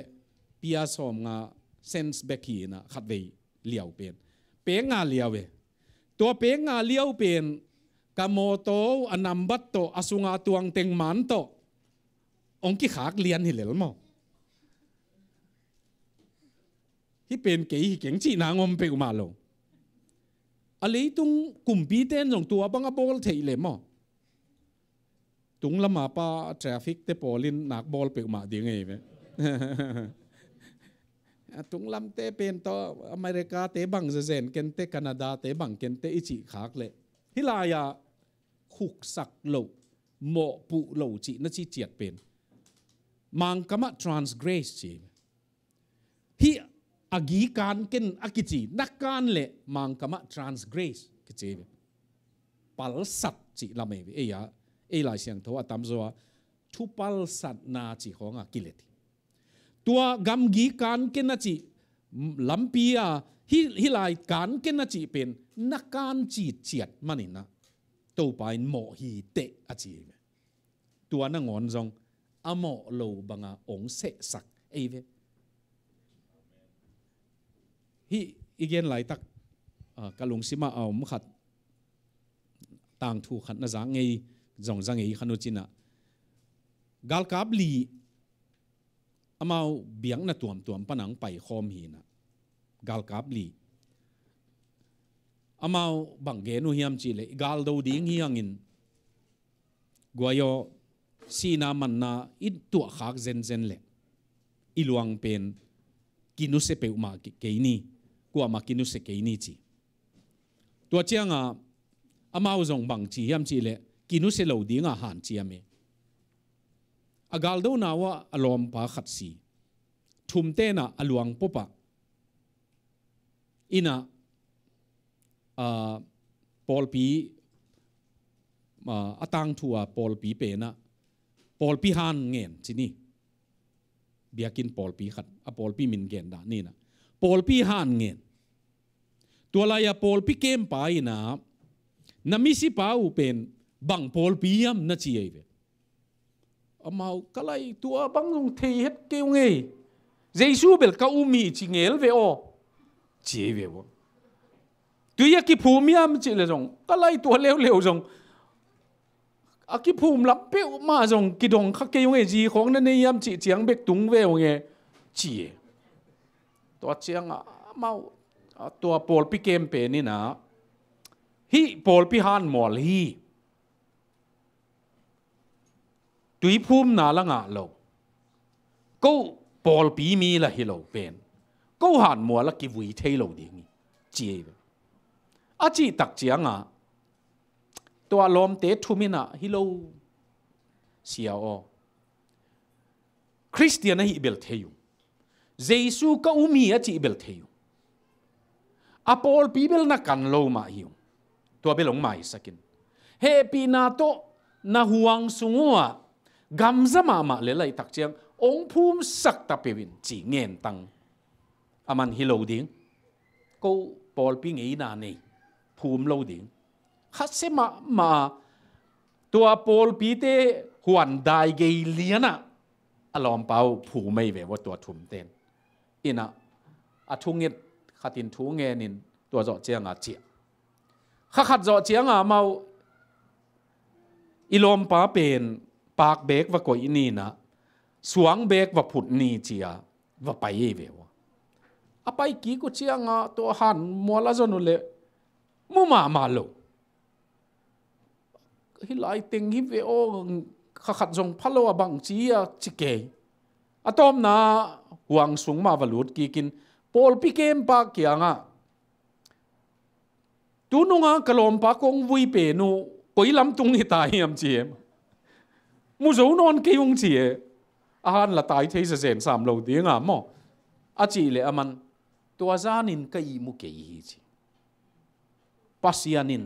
pia sawmnga cents bek hi in ah, khatvei liau pen pek nga liau e. Tua pek nga liau pen ka mawtaw a nambat tawh, a sunga tuang teng man tawh hong kikhak lian hi lel maw. Hih pen kei hi keng cihna ngom peuhmah lo. A leitung kumpite in zong tua bang a bawl theih leh maw. Tung lama pa traffic te pawl in nak bawl peuhmah ding ei ve. A tung lamte pen tawh America te bang zezen kente, Canada te bang kente i cih khak leh, hih lai-ah khuksak loh, mawhpuh loh cih na cih ciat pen Mangkam ah transgress ci. Hih a gi kan ken a kici, na kan leh Mangkam ah transgress kici. Palsat cih lam ei ve. Ei a, ei Lai Siangtho a tamzaw ah thu palsatna cih khawng a kilet hi. Tua gamgi kan ken a cih lampi a, hih, hih lai kan ken a cih pen na kan cih ciat manin ah Topa in mawh hi teh a ci hi ve. Tua nangawn zong a mawh lo banga hong sehsak ei ve. Hih i gen laitak, ah, ka lungsim ah a om khat, tangthu khat na za ngei, zong za ngei kha nu cinah, galkap li amau biakna tuamtuam panang paikhawm hinah, galkap li amau bang gen uh hiam cihleh, i galdo ding hi hangin guai aw, sihna manna i tuahkhak zenzen leh i luang pen kinusia peuhmah kei ni, kuamah kinusia kei ni ci. Tua cianga amau zong bang ci hiam cihleh, kinusia lo dingah hanciam e. A galdona uh ah a lawmpa khat si, thum tenah a luang popah inah, a, pawlpi, a, a tangthu a pawlpi penah pawlpi han ngen ci ni. Biakinn pawlpi khat, a pawlpi min gen dah ninah, pawlpi han ngen. Tua lai-a pawlpi kempa inah, na misipa uh pen bang pawlpi hiam na ci ei ve. Amau, ka lai tua bang zong thei het kei ung ei. Jesu bel ka um hi ci ngel ve aw, ci ei ve aw. Tui a kiphum hiam cihleh zong, ka lai tua leuleu zong a kiphum lam peuhmah zong kidong kha kei ung ei, zi khawng na nei hiam cih ciang bek tung ve ung e, ci e. Tua ciangah amau, a, tua pawlpi kem pen inah, hih pawlpi hanmual hi. Tuiphumna la ngah lo, ko pawlpi mi la hi lo pen, ko hanmual a kivui thei lo ding hi, ci ei ve. A cih tak ciangah tua lawmte thum inah, hi lo, sia aw, Khristian ahih bel thei ung. Jesu ka um hi a cih bel thei ung. A pawlpi bel na kan lo mah hi ung. Tua bel hong maisak in. Hehpihna tawh na huang sung uhah gamza mahmah le laihtak ciang hong phumsak ta peuh in ci ngentang. Aman hi lo ding. Ko pawlpi ngeina nei, phum lo ding. Khasia mahmah a, tua pawlpite huan dai gei lianah a lawmpa uh phum ei ve ua tua thumten. Inah a thunget khatin thu ngenin tua zawh cianga ciah. Kha khat zawh cianga amau, i lawmpa pen paak beek va koih ninah, suang beek va phut ni cia va pai ei ve ua. A pai kik uh cianga tua hanmual a zon uh leh mu mahmah lo. Hih lai teng hi ve aw, kha khat zong pha lo a bang ci a ci kei. A tawpna huang sung mah va lut kikin pawlpi kempa kiangah, tu nunga ka lawmpa kong vui pen uh koi lam tung hi ta hiam ci e. Mu zo nawn kei ung ci e. A han la tai thei zazen sam lo dinga maw, a cih leh aman, tua zanin ka ihmu kei hi ci. Pasian in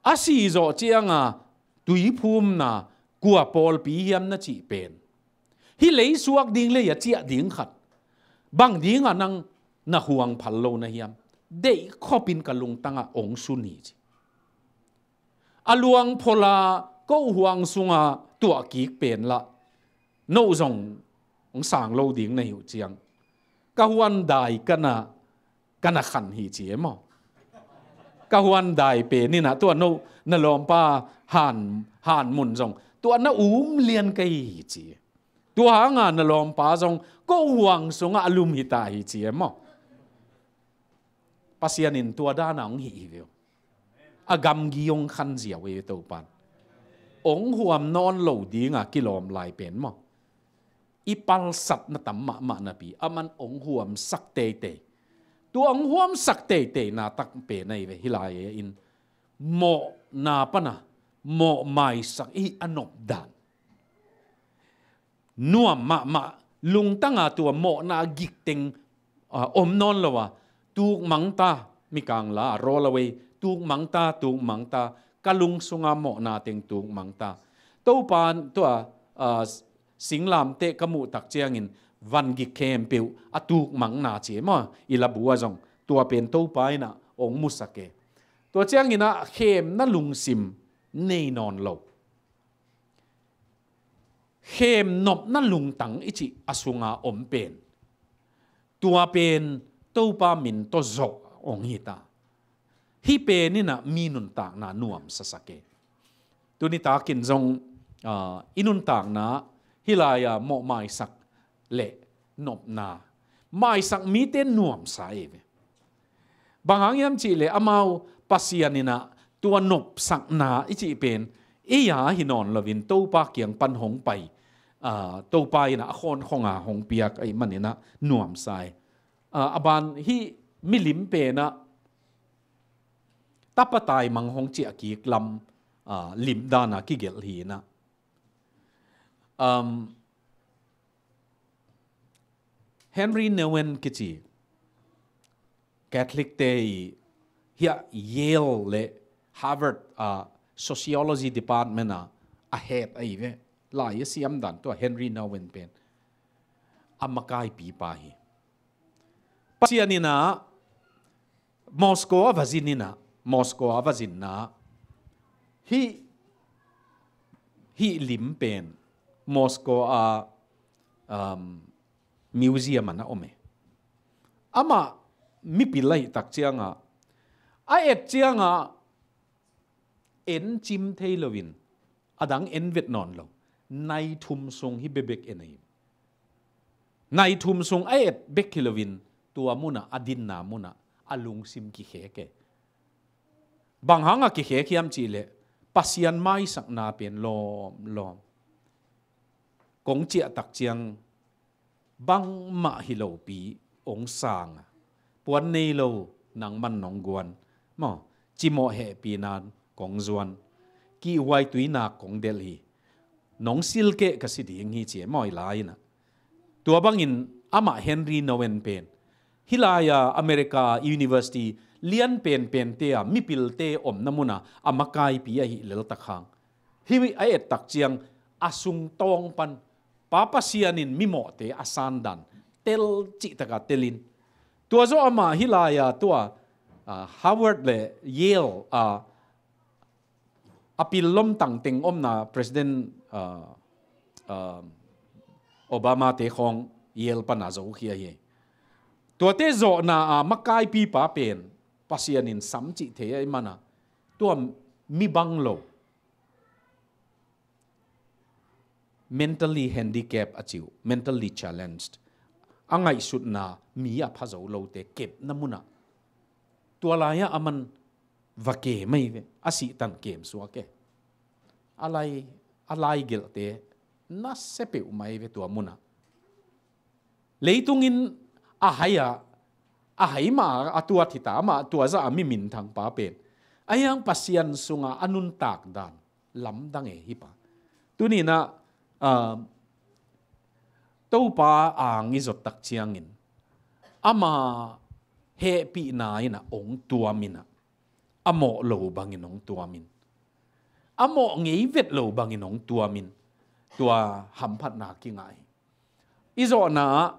a sih zawh cianga tuiphumna kua pawlpi hiam na cih pen, hih leisuak ding lei a ciah ding khat bang dinga nang na huang phal lo na hiam? Deih khopin ka lungtangah ong sun hi ci. A luang phola ko huang sunga tuah kik pen lah noh zong hong sang lo ding na hi uh ciang, ka huan dai ka na, ka na khan hi ci e maw? Ka huan dai pen inah tua no na lawmpa han, han mun zong tua na um lian ka hi hi ci e. Tua hanga na lawmpa zong ko huang sungah a lum hi ta hi ci e maw? Pasian in tua dana hong hih hi ve uh. A gamgi hong khan ziau hi Topan. Hong huam nawn lo dinga kilawm lai pen maw, i palsatna tam mahmah napi aman hong huamsak teitei. Tua hong huamsak teitei na tak pen ahi ve hih lai-in mawhna pana mawh maisak i a nopdan. Nuam mahmah lungtanga tua mawhna gikteng, ah, om nawn lo a, tuk mangta, mikang la a rawl away, tuk mangta, tuk mangta, ka lungsunga mawhna teng tuk mangta. Topan tua, ah, singlamteh ka muh tak ciangin van gik khempeuh a tuk mangna ci e maw, i labu a zong tua pen Topa inah ong musak e. Tua cianginah khemna lungsim nei nawn lo. Khemnopna lungtang i cih a sunga om pen, tua pen Topa min tawh zawh hong hi ta. Hih pen in ah mi nuntakna nuamsa sak e. Tuni takin zong, ah, i nuntakna hih lai-a mawh maisak le nopna, maisak mite nuamsa e ve. Bang hang hiam cih leh amau Pasian in ah tua nopsakna i cih pen ei a hi nawn loin Topa kiang pan hong pai, ah, Topa in ah a khawnkhong a hong piak ahih manin ah nuamsa e. Ah, a ban hih milim pen ah tapa taimang hong ciah kik lam, ah, lim dan a kigelh hi in ah. Um, Henri Nouwen kici Catholic te i hiah Yale le Harvard, ah, Sociology Department a a head ahi ve. Lai a siam dan tua Henri Nouwen pen a makaipipa hi. Pasian in ah Moscow a va zin in ah, Moscow a va zinna hih, hih lim pen Moscow a, um, museum ah na om e. Amah mipil ahih tak ciangah a et ciangah en cim thei loin a dang en vet nawn lo. Nai thum sung hih bekbek en ahi. Nai thum sung a et bek hi loin tua munah, a dinna munah a lungsim kikhek e. Bang hangah kikhek hiam cih leh Pasian maisakna pen lawmlawm kong ciah tak ciang bangmah hi lopi hong sang a, puan nei lo nangman nong guan maw, cimawh hehpihna kong zuan, kihhuai tuinak kong delh hi, nong silkeh ka si ding hi ci e maw, i lai in ah. Tua bangin amah Henri Nouwen pen hih lai-a America university lian penpente a mipilte omna munah a makaipi ahih lel tak hang, hih a et tak ciang a sungtawng pan Pa Pasian in mimawhte a sandan tel cihtakah telin, tua zawh amah hih lai-a tua, ah, Harvard le Yale, ah, a pil lomtang teng omna President, ah, ah, Obama te khawng Yale pana zokhia hi. Tuate zawhna a makaipipa pen Pasian in sam cih thei ahih mana tua mi bang lo, mentally handicapped a ci uh, mentally challenged, a ngaihsutna mi a pha zo lote kepna munah tua lai-ah aman va kem ahi ve, a sihtan kem suak e. A lai, a lai gelhte nasia peuhmah ahi ve tua munah. Leitung in a hai a, a hai mah a tuat hita, amah tua zah a mi minthangpa pen a hiang Pasian sungah a nuntak dan lamdang e hih pa. Tuni in ah, ah, Topa ang i zot tak ciangin ama hehpihna in ah hong tuam in ah, a mawh lo bangin hong tuam in, a mawh ngei vet lo bangin hong tuam in, tua hamphatna kingah hi. I zawhna ah,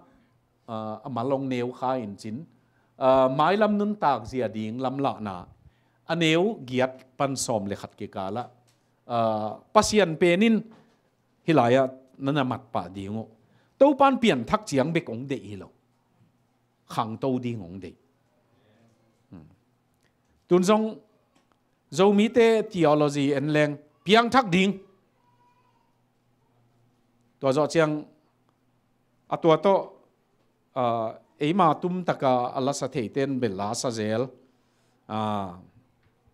ah, a mal hong neu kha in cin, ah, mailam nuntak zia ding lamlahna a neu giat pan sawm le khat kikal ah, ah, Pasian pen in hih lai-ah na na mat pah ding uh. Topan pianthak ciang bek hong deih hi lo, khangto ding hong deih. Hmm. Tun zong Zomite theology en leng piangthak ding. Tua zawh ciang a tua tawh, ah, eima tumtaka a lasa theite in bel lasa zel. Ah,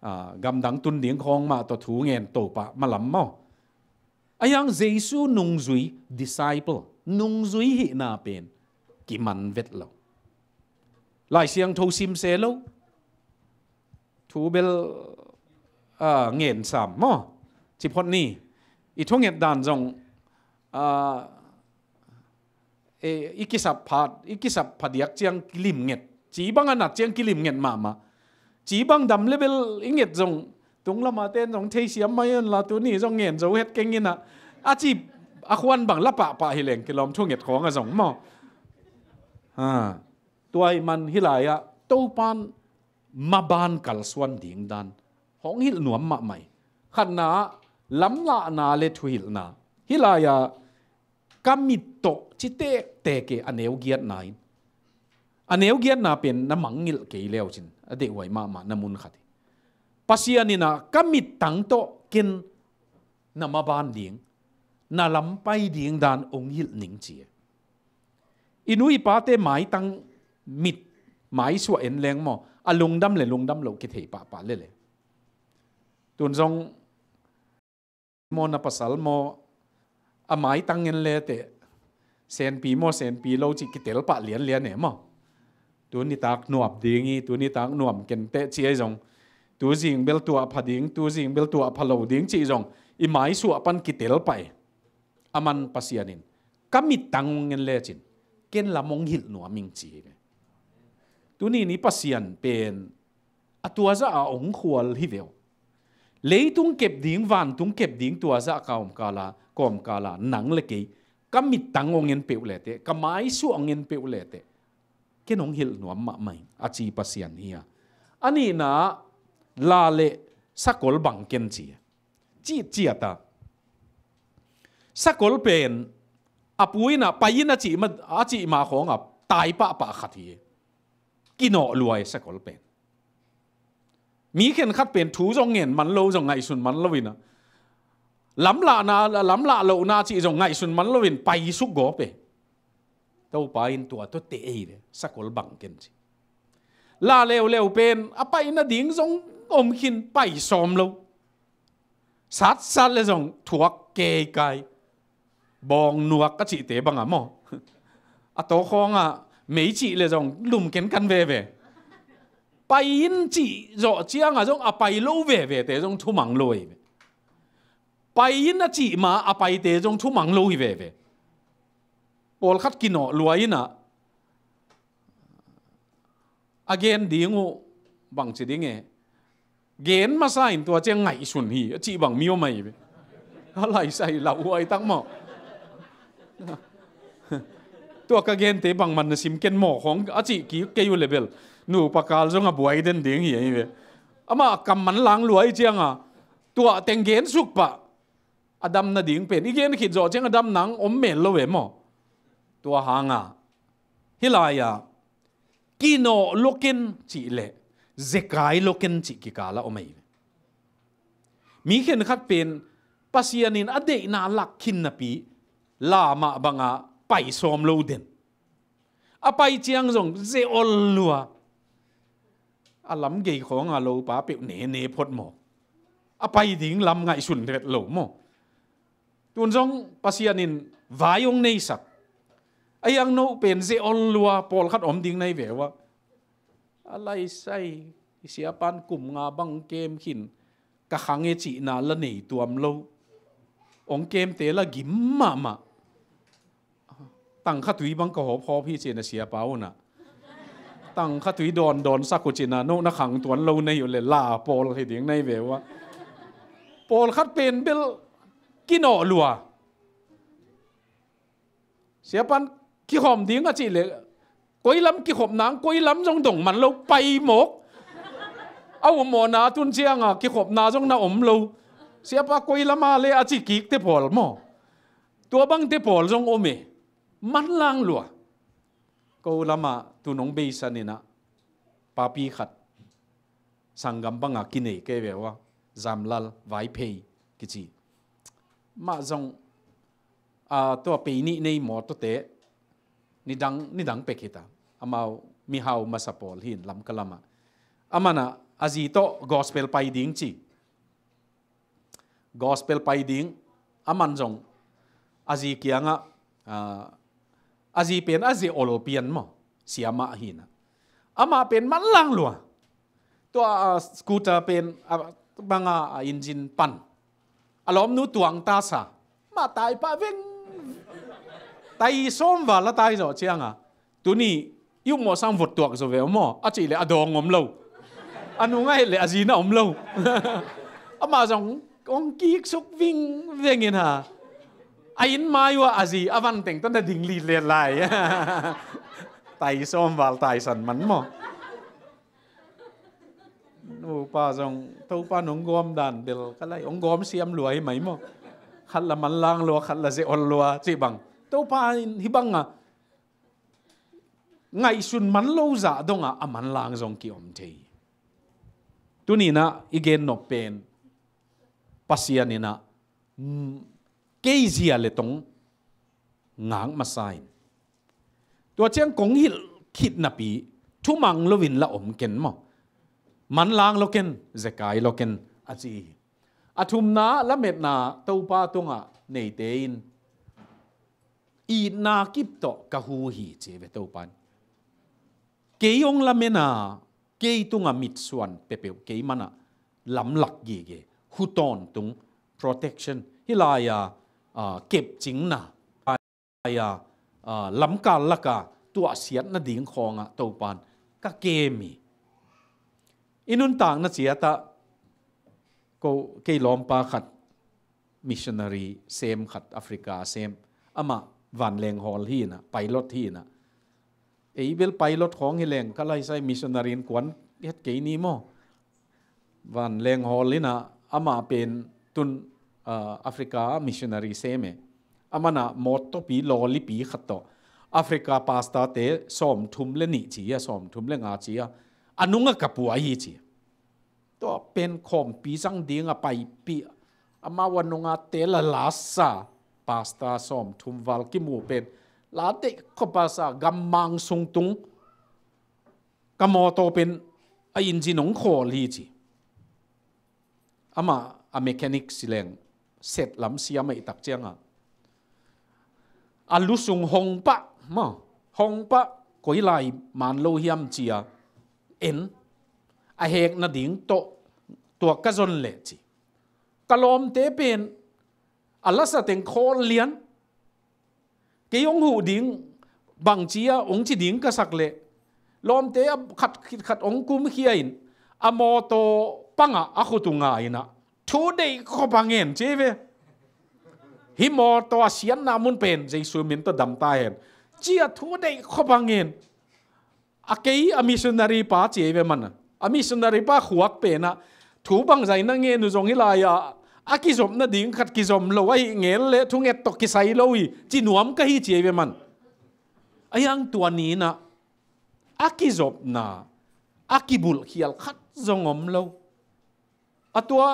ah, gamdang tun ding khawng mah tawh thu ngen to pah malam maw. A hiang Jesu nungzui, disciple, nungzui hihna pen kiman vet lo. Lai Siangtho sim se lo. Thu bel, ah, ngen sam maw. Ci phot ni. I thunget dan zong, ah, e, i kisap phat, i kisap phadiak ciang kilimnget. Ci bang a nat ciang kilimnget mahmah. Ci bang dam le bel i nget zong, tung lama ten zong theisiam mai un la, tuni zong ngen zo het keng in ah, a ci a khuan bang la pahpah hi leng kilawm thunget khawng a zong maw. Ha. Tua ahih man hih lai-ah Topan maban kalsuan ding dan hong hilh nuam mahmah hi. Khatna ah lamlahna le thuhilhna. Hih lai-ah ka mit tawh ci tektek e, a neu giatna in. A neu giatna pen na mangngilh kei leu cin a deihhuai mahmah na mun khat hi. Pasian in ah ka mittang tawh ken na maban ding, na lam pai ding dan ong hilh ning ci. I nu i pate maitang mit maisuah en leng maw, a lungdam le lungdam lo kithei pahpah lele. Tun zong maw, na pasal maw, a maitang en leteh, senpi maw senpi lo cih kitel pah lianlian e maw. Tuni tak nuam ding hi, tuni tak nuam kenteh ci ahi zong, tu zing bel tuah pha ding, tu zing bel tuah pha lo ding cih zong i maisuah pan kitel pah e. Aman Pasian in ka mittang ong en lecin ken lam ong hilh nuam ing ci hi ve. Tuni ni Pasian pen a tuazah a ong khual hi ve uh. Leitung kep ding, vantung kep ding tuazah ka om kala, ka om kala, nang le kei ka mittang ong en peuh leteh, ka maisuah ong en peuh leteh, ken ong hilh nuam mahmah ing a ci Pasian hi a. A nihna ah la le sakol bang ken ci. Cih ciat a sakol pen a pu in ah pai in a cih ma, a cih ma khawng a tai pahpah khat hi. Kinawh lua e sakol pen. Mi khenkhat pen thu zong ngen man lo, zong ngaihsun man lo in ah, lamlahna, lamlah lohna cih zong ngaihsun man lo in pai suk gawp e. Topa in tua tawh teh ei ve, sakol bang ken ci. La leuleu pen a pai nading zong om khin, pai sawm lo. Satsat le zong thuak keikai. Bawng nuak a cihte bang a maw, a tawkhawng ah mei cih le zong lum kenkan veve. Pai in cih zawh ciang a zong a pai lo vevete zong thumang lo ei ve. Pai in a cih ma a paite zong thumang lo hi veve. Pawlkhat kinawh lua in ah a gen ding uh bangci ding e, gen masa in tua ciang ngaihsun hi a cih bang mi om ahi ve. A laisai lauhuai tak maw. Tua ka gente bangman na sim ken maw khawng a cih kik kei uh le bel nupa kal zong a buai den ding hi ahi ve. Amah kam man lang lua i ciang a tua teng gen suk pah. A dam nading pen i gen khit zawh ciang a dam nang om mel lo ve maw. Tua hang a hih lai-ah kinawh lo ken cih le zekai lo ken cih kikal ah om ahi ve. Mi khenkhat pen Pasian in a deihna lak khin napi la mah bang a pai sawm lo den. A pai ciang zong ze ol lua. A lam gei khawng a lopa peuh nene phot maw. A pai ding lam ngaihsun vet lo maw. Tun zong Pasian in vai ong neisak. A hiang no pen ze ol lua, pawlkhat om ding na hi ve ua. A laisai, i siapan kum nga bang kem khin, ka khang e cihna la nei tuam lo. Ong kemte la gim mahmah. Tangkha tui bang ka hawphawp hi ci-in a siapa un ah, tangkha tui dawndawn sak uh ci-in a, no na khang tuan lo na hi uh le la pawl hi ding na hi ve ua. Pawlkhat pen bel kinawh lua. Siapan kikhawm ding a cih leh koi lam kikhop nang, koi lam zong dong man lo, pai mawk. A ummawhna tun cianga kikhopna zong na om lo. Siapa koi lama le a ci kikte pawl maw. Tua bangte pawl zong om e. Manlang lua. Ko lama tu nong beisan inah papi khat sanggam banga kinei kei ve ua, Zamlal Vaiphei kici. Mah zong, a, tua pei nih nei mawtawte nidang, nidang pek hita. Amau mihau masa pawl hin Lamka lama. Amanah a zi tawh gospel pai ding ci. Gospel pai ding, aman zong a zi kiangah, a, a zi pen a ze ol pian maw, siamah hinah. Amah pen manlang lua. Tua, a, scooter pen, a, banga a engine pan. A lawmnu tuang ta sa. Mah tai pah veng. Tai sawm val a tai zawh cianga. Tuni i ummawh sang vot tuak zaw ve maw a cih leh a dawng om lo. A nungah het leh a zina om lo. Amah zong kong kiksuk vingveng in ha. A inn mai uh a zi a van teng tawh na ding litlet lai. Tai sawm val taisan man maw. Nupa zong Topa nong gawm dan bel ka lai, hong gawm siam lua hi mai maw. Khat la manlang lua, khat la ze ol lua cih bang. Topa in hih banga ngaihsun man lo zah dongah a manlang zong kiom thei. Tuni-in ah i gen nop pen Pasian in ah, mm, kei zia le tong ngak masa in. Tua ciang kong hilh khit napi, thumang loin la om ken maw. Manlang lo ken, zekai lo ken, a ci hi. A thumna lametna Topa tungah neite in, itna kip tawh ka hu hi ci ve Topa in. Kei hong lamen a, kei tungah mitsuan peuhpeuh kei manah lamlak gige, hu tawntung, protection, hih lai-a, ah, kepcingna, lai-a, ah, lamkal laka tuahsiat nading khawngah Topa in ka kem hi. I nuntakna ciatah ko, kei lawmpa khat missionary sem khat, Africa sem, amah vanleng hawl hi-in ah, pilot hi-in ah. Ei bel pilot khawng hi leng, ka laisai missionary in kuan het kei ni maw. Vanleng hawl in ah, amah pen tun, ah, Africa ah missionary sem e. Aman ah mawtaw pi, lawlipi khat tawh Africa pastor-te sawmthum le nih ci a, sawmthum le nga ci a, a nungah ka pua hi ci. Tua pen khawmpi zang dingah paipih, amau a nungah te la lasa, pastor sawmthum val kimu pen la deih khop a sa, gammang sung tung, ka mawtaw pen a engine hong khawl hi ci. Amah a mechanic si leng, set lam siam ahih tak ciangah, a lusung hong pah maw, hong pah, koi lai man lo hiam ci-a en, a hek nading tawh tua ka zon leh ci. Ka lawmte pen a lasa teng khawl lian. Kei hong huh ding, bangci a hong ci ding ka sak leh, lawmte a khat khit khat hong kumkhia in, a mawtaw pangah a khut uh nga in ah, thu deih khop a ngen ci ve. Hih mawtaw a siatna mun pen Jesu min tawh dam ta hen, ci-a thu deih khop a ngen. A kei a missionary pa ci ei ve man a. A missionary pa khuak pen ah, thu bangzah in na ngen uh zong hih lai-ah a kizop nading khat kizom lo ahih ngel leh thunget tawh kisai lo hi, ci nuam ka hi ci ei ve man. A hiang tua ni-in ah a kizopna, a kibulhkhial khat zong om lo. A tua,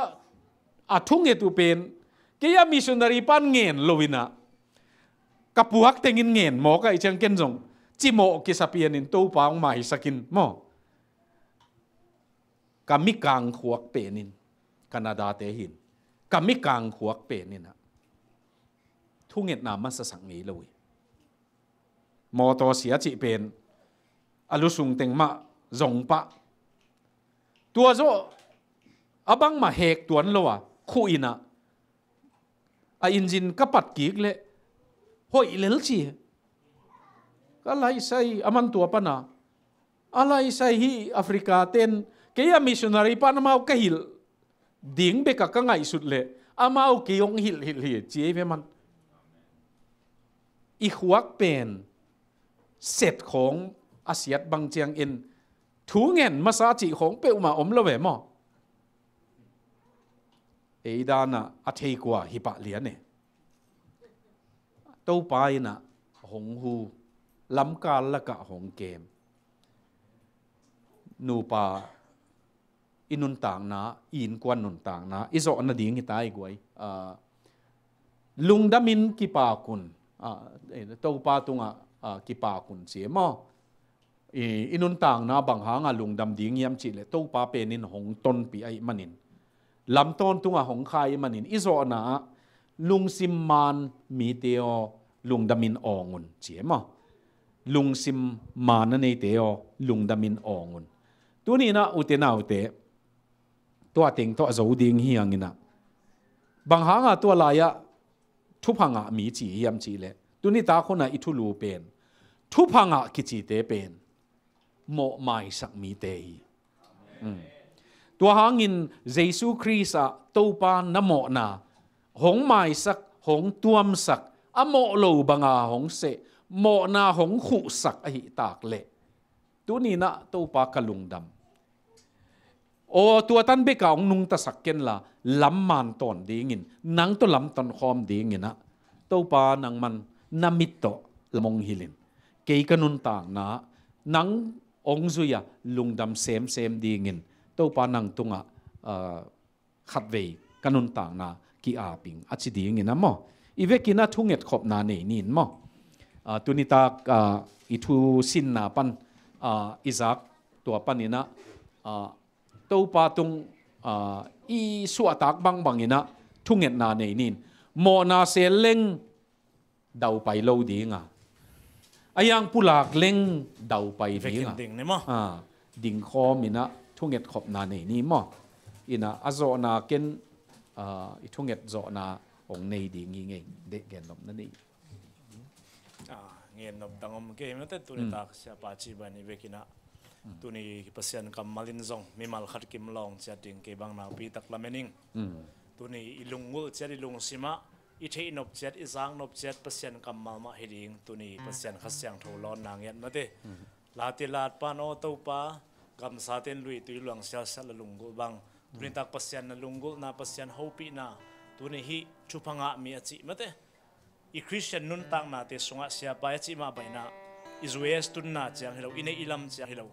a thunget uh pen, kei a missionary pan ngen lo-in ah, ka puak tengin ngen mawk ahih ciang ken zong cimawh kisa pianin Topa hong maisak in maw. Ka mikang khuak penin, Canada-te hi-in, ka mikang khuak penin ah, thungetna masasak ngei lo hi. Mawtaw sia cih pen a lusung teng mah zong pah. Tua zawh a bangmah hek tuan lo a, khuh in ah, a engine ka pat kik leh hoih lel ci. Ka laisai a man tua pan a, a laisai hih Africa ten, kei a missionary pan amau ka hilh ding bekah ka ngaihsut leh amau kei hong hilh hilh hi ci ei ve man. I khuak pen set khawng a siat bang ciangin thu ngen masa cih khawng peuhmah om lo ve maw. Ei dan ah a thei kua hi pah lian e. Topa in ah hong hu, lamkal lakah hong kem. Nupa, i nuntakna, i innkuan nuntakna i zawh nading hi ta i guai. Ah, lungdamin kipak un, ah, eh, Topa tungah, ah, kipak un ci maw. I, i nuntakna bang hanga lungdam ding hiam cih leh Topa penin hong tonpih ahih manin, lam tawntungah hong kha ahih manin, i zawhna ah lungsim man mite aw, lungdamin awng un ci maw. Lungsim man a neite aw, lungdamin awng un. Tuni-in ah ute naute, tua teng tawh a zo ding hi hangin ah, bang hanga tua lai-ah thupha ngah mi ci hiam cih leh, tuni tak hunah i thulu pen, thupha ngah kicite pen mawh maisak mite hi. Mm. Tua hangin Jesu Khrist ah Topa na mawhna hong maisak, hong tuamsak, a mawh lo banga hong seh, mawhna hong khuhsak ahih tak leh, tuni-in ah Topa ka lungdam. Aw, tua tan beka hong nungtasak kenla, lam man tawn dingin, nang tawh lam ton khawm dingin ah, Topa nangman na mit tawh lam hong hilh in. Kei ka nuntakna nang hong zui-a lungdam semsem dingin Topa nang tungah, ah, khatvei ka nuntakna ki-ap ing a ci dingin a maw. I vekin a thungetkhopna nei nin maw. Ah, tuni tak, ah, i thu sinna pan, ah, i zak tua panin a, ah, Topa tung, ah, i suahtak bangbangin a thungetna nei nin. Mawhna sel leng daupai lo ding a, a yang pulak leng daupai ding a, ding ni maw. Ah, dingkhawm in a thungetkhopna nei ni maw. In a, a zawhna ken, ah, i thunget zawhna hong nei ding hi ngei. Deh, gennopna nei. Ah, gennop dang om kei mate, tuni tak siapa cih bang i vekin a, tuni Pasian kammal in zong mimal khat kim lawng ciat ding kei bang naupi tak lamen ing. Tuni i lunggulh ciat, i lungsim ah i theihnop ciat, i zaknop ciat Pasian kammal mah hi ding. Tuni Pasian Kha Siangtho lawnna ngiat mate. Late lat pan aw Topa, gamsate in luitui luang sialsial a lunggulh bang, tuni tak Pasian na lunggulhna, Pasian hopihna, tuni hih thupha ngah mi a cih mate. I Khristian nuntaknate sungah siapa a cih mah bang in a, i U S tunna ciang hi lo, i neih i lam ciang hi lo,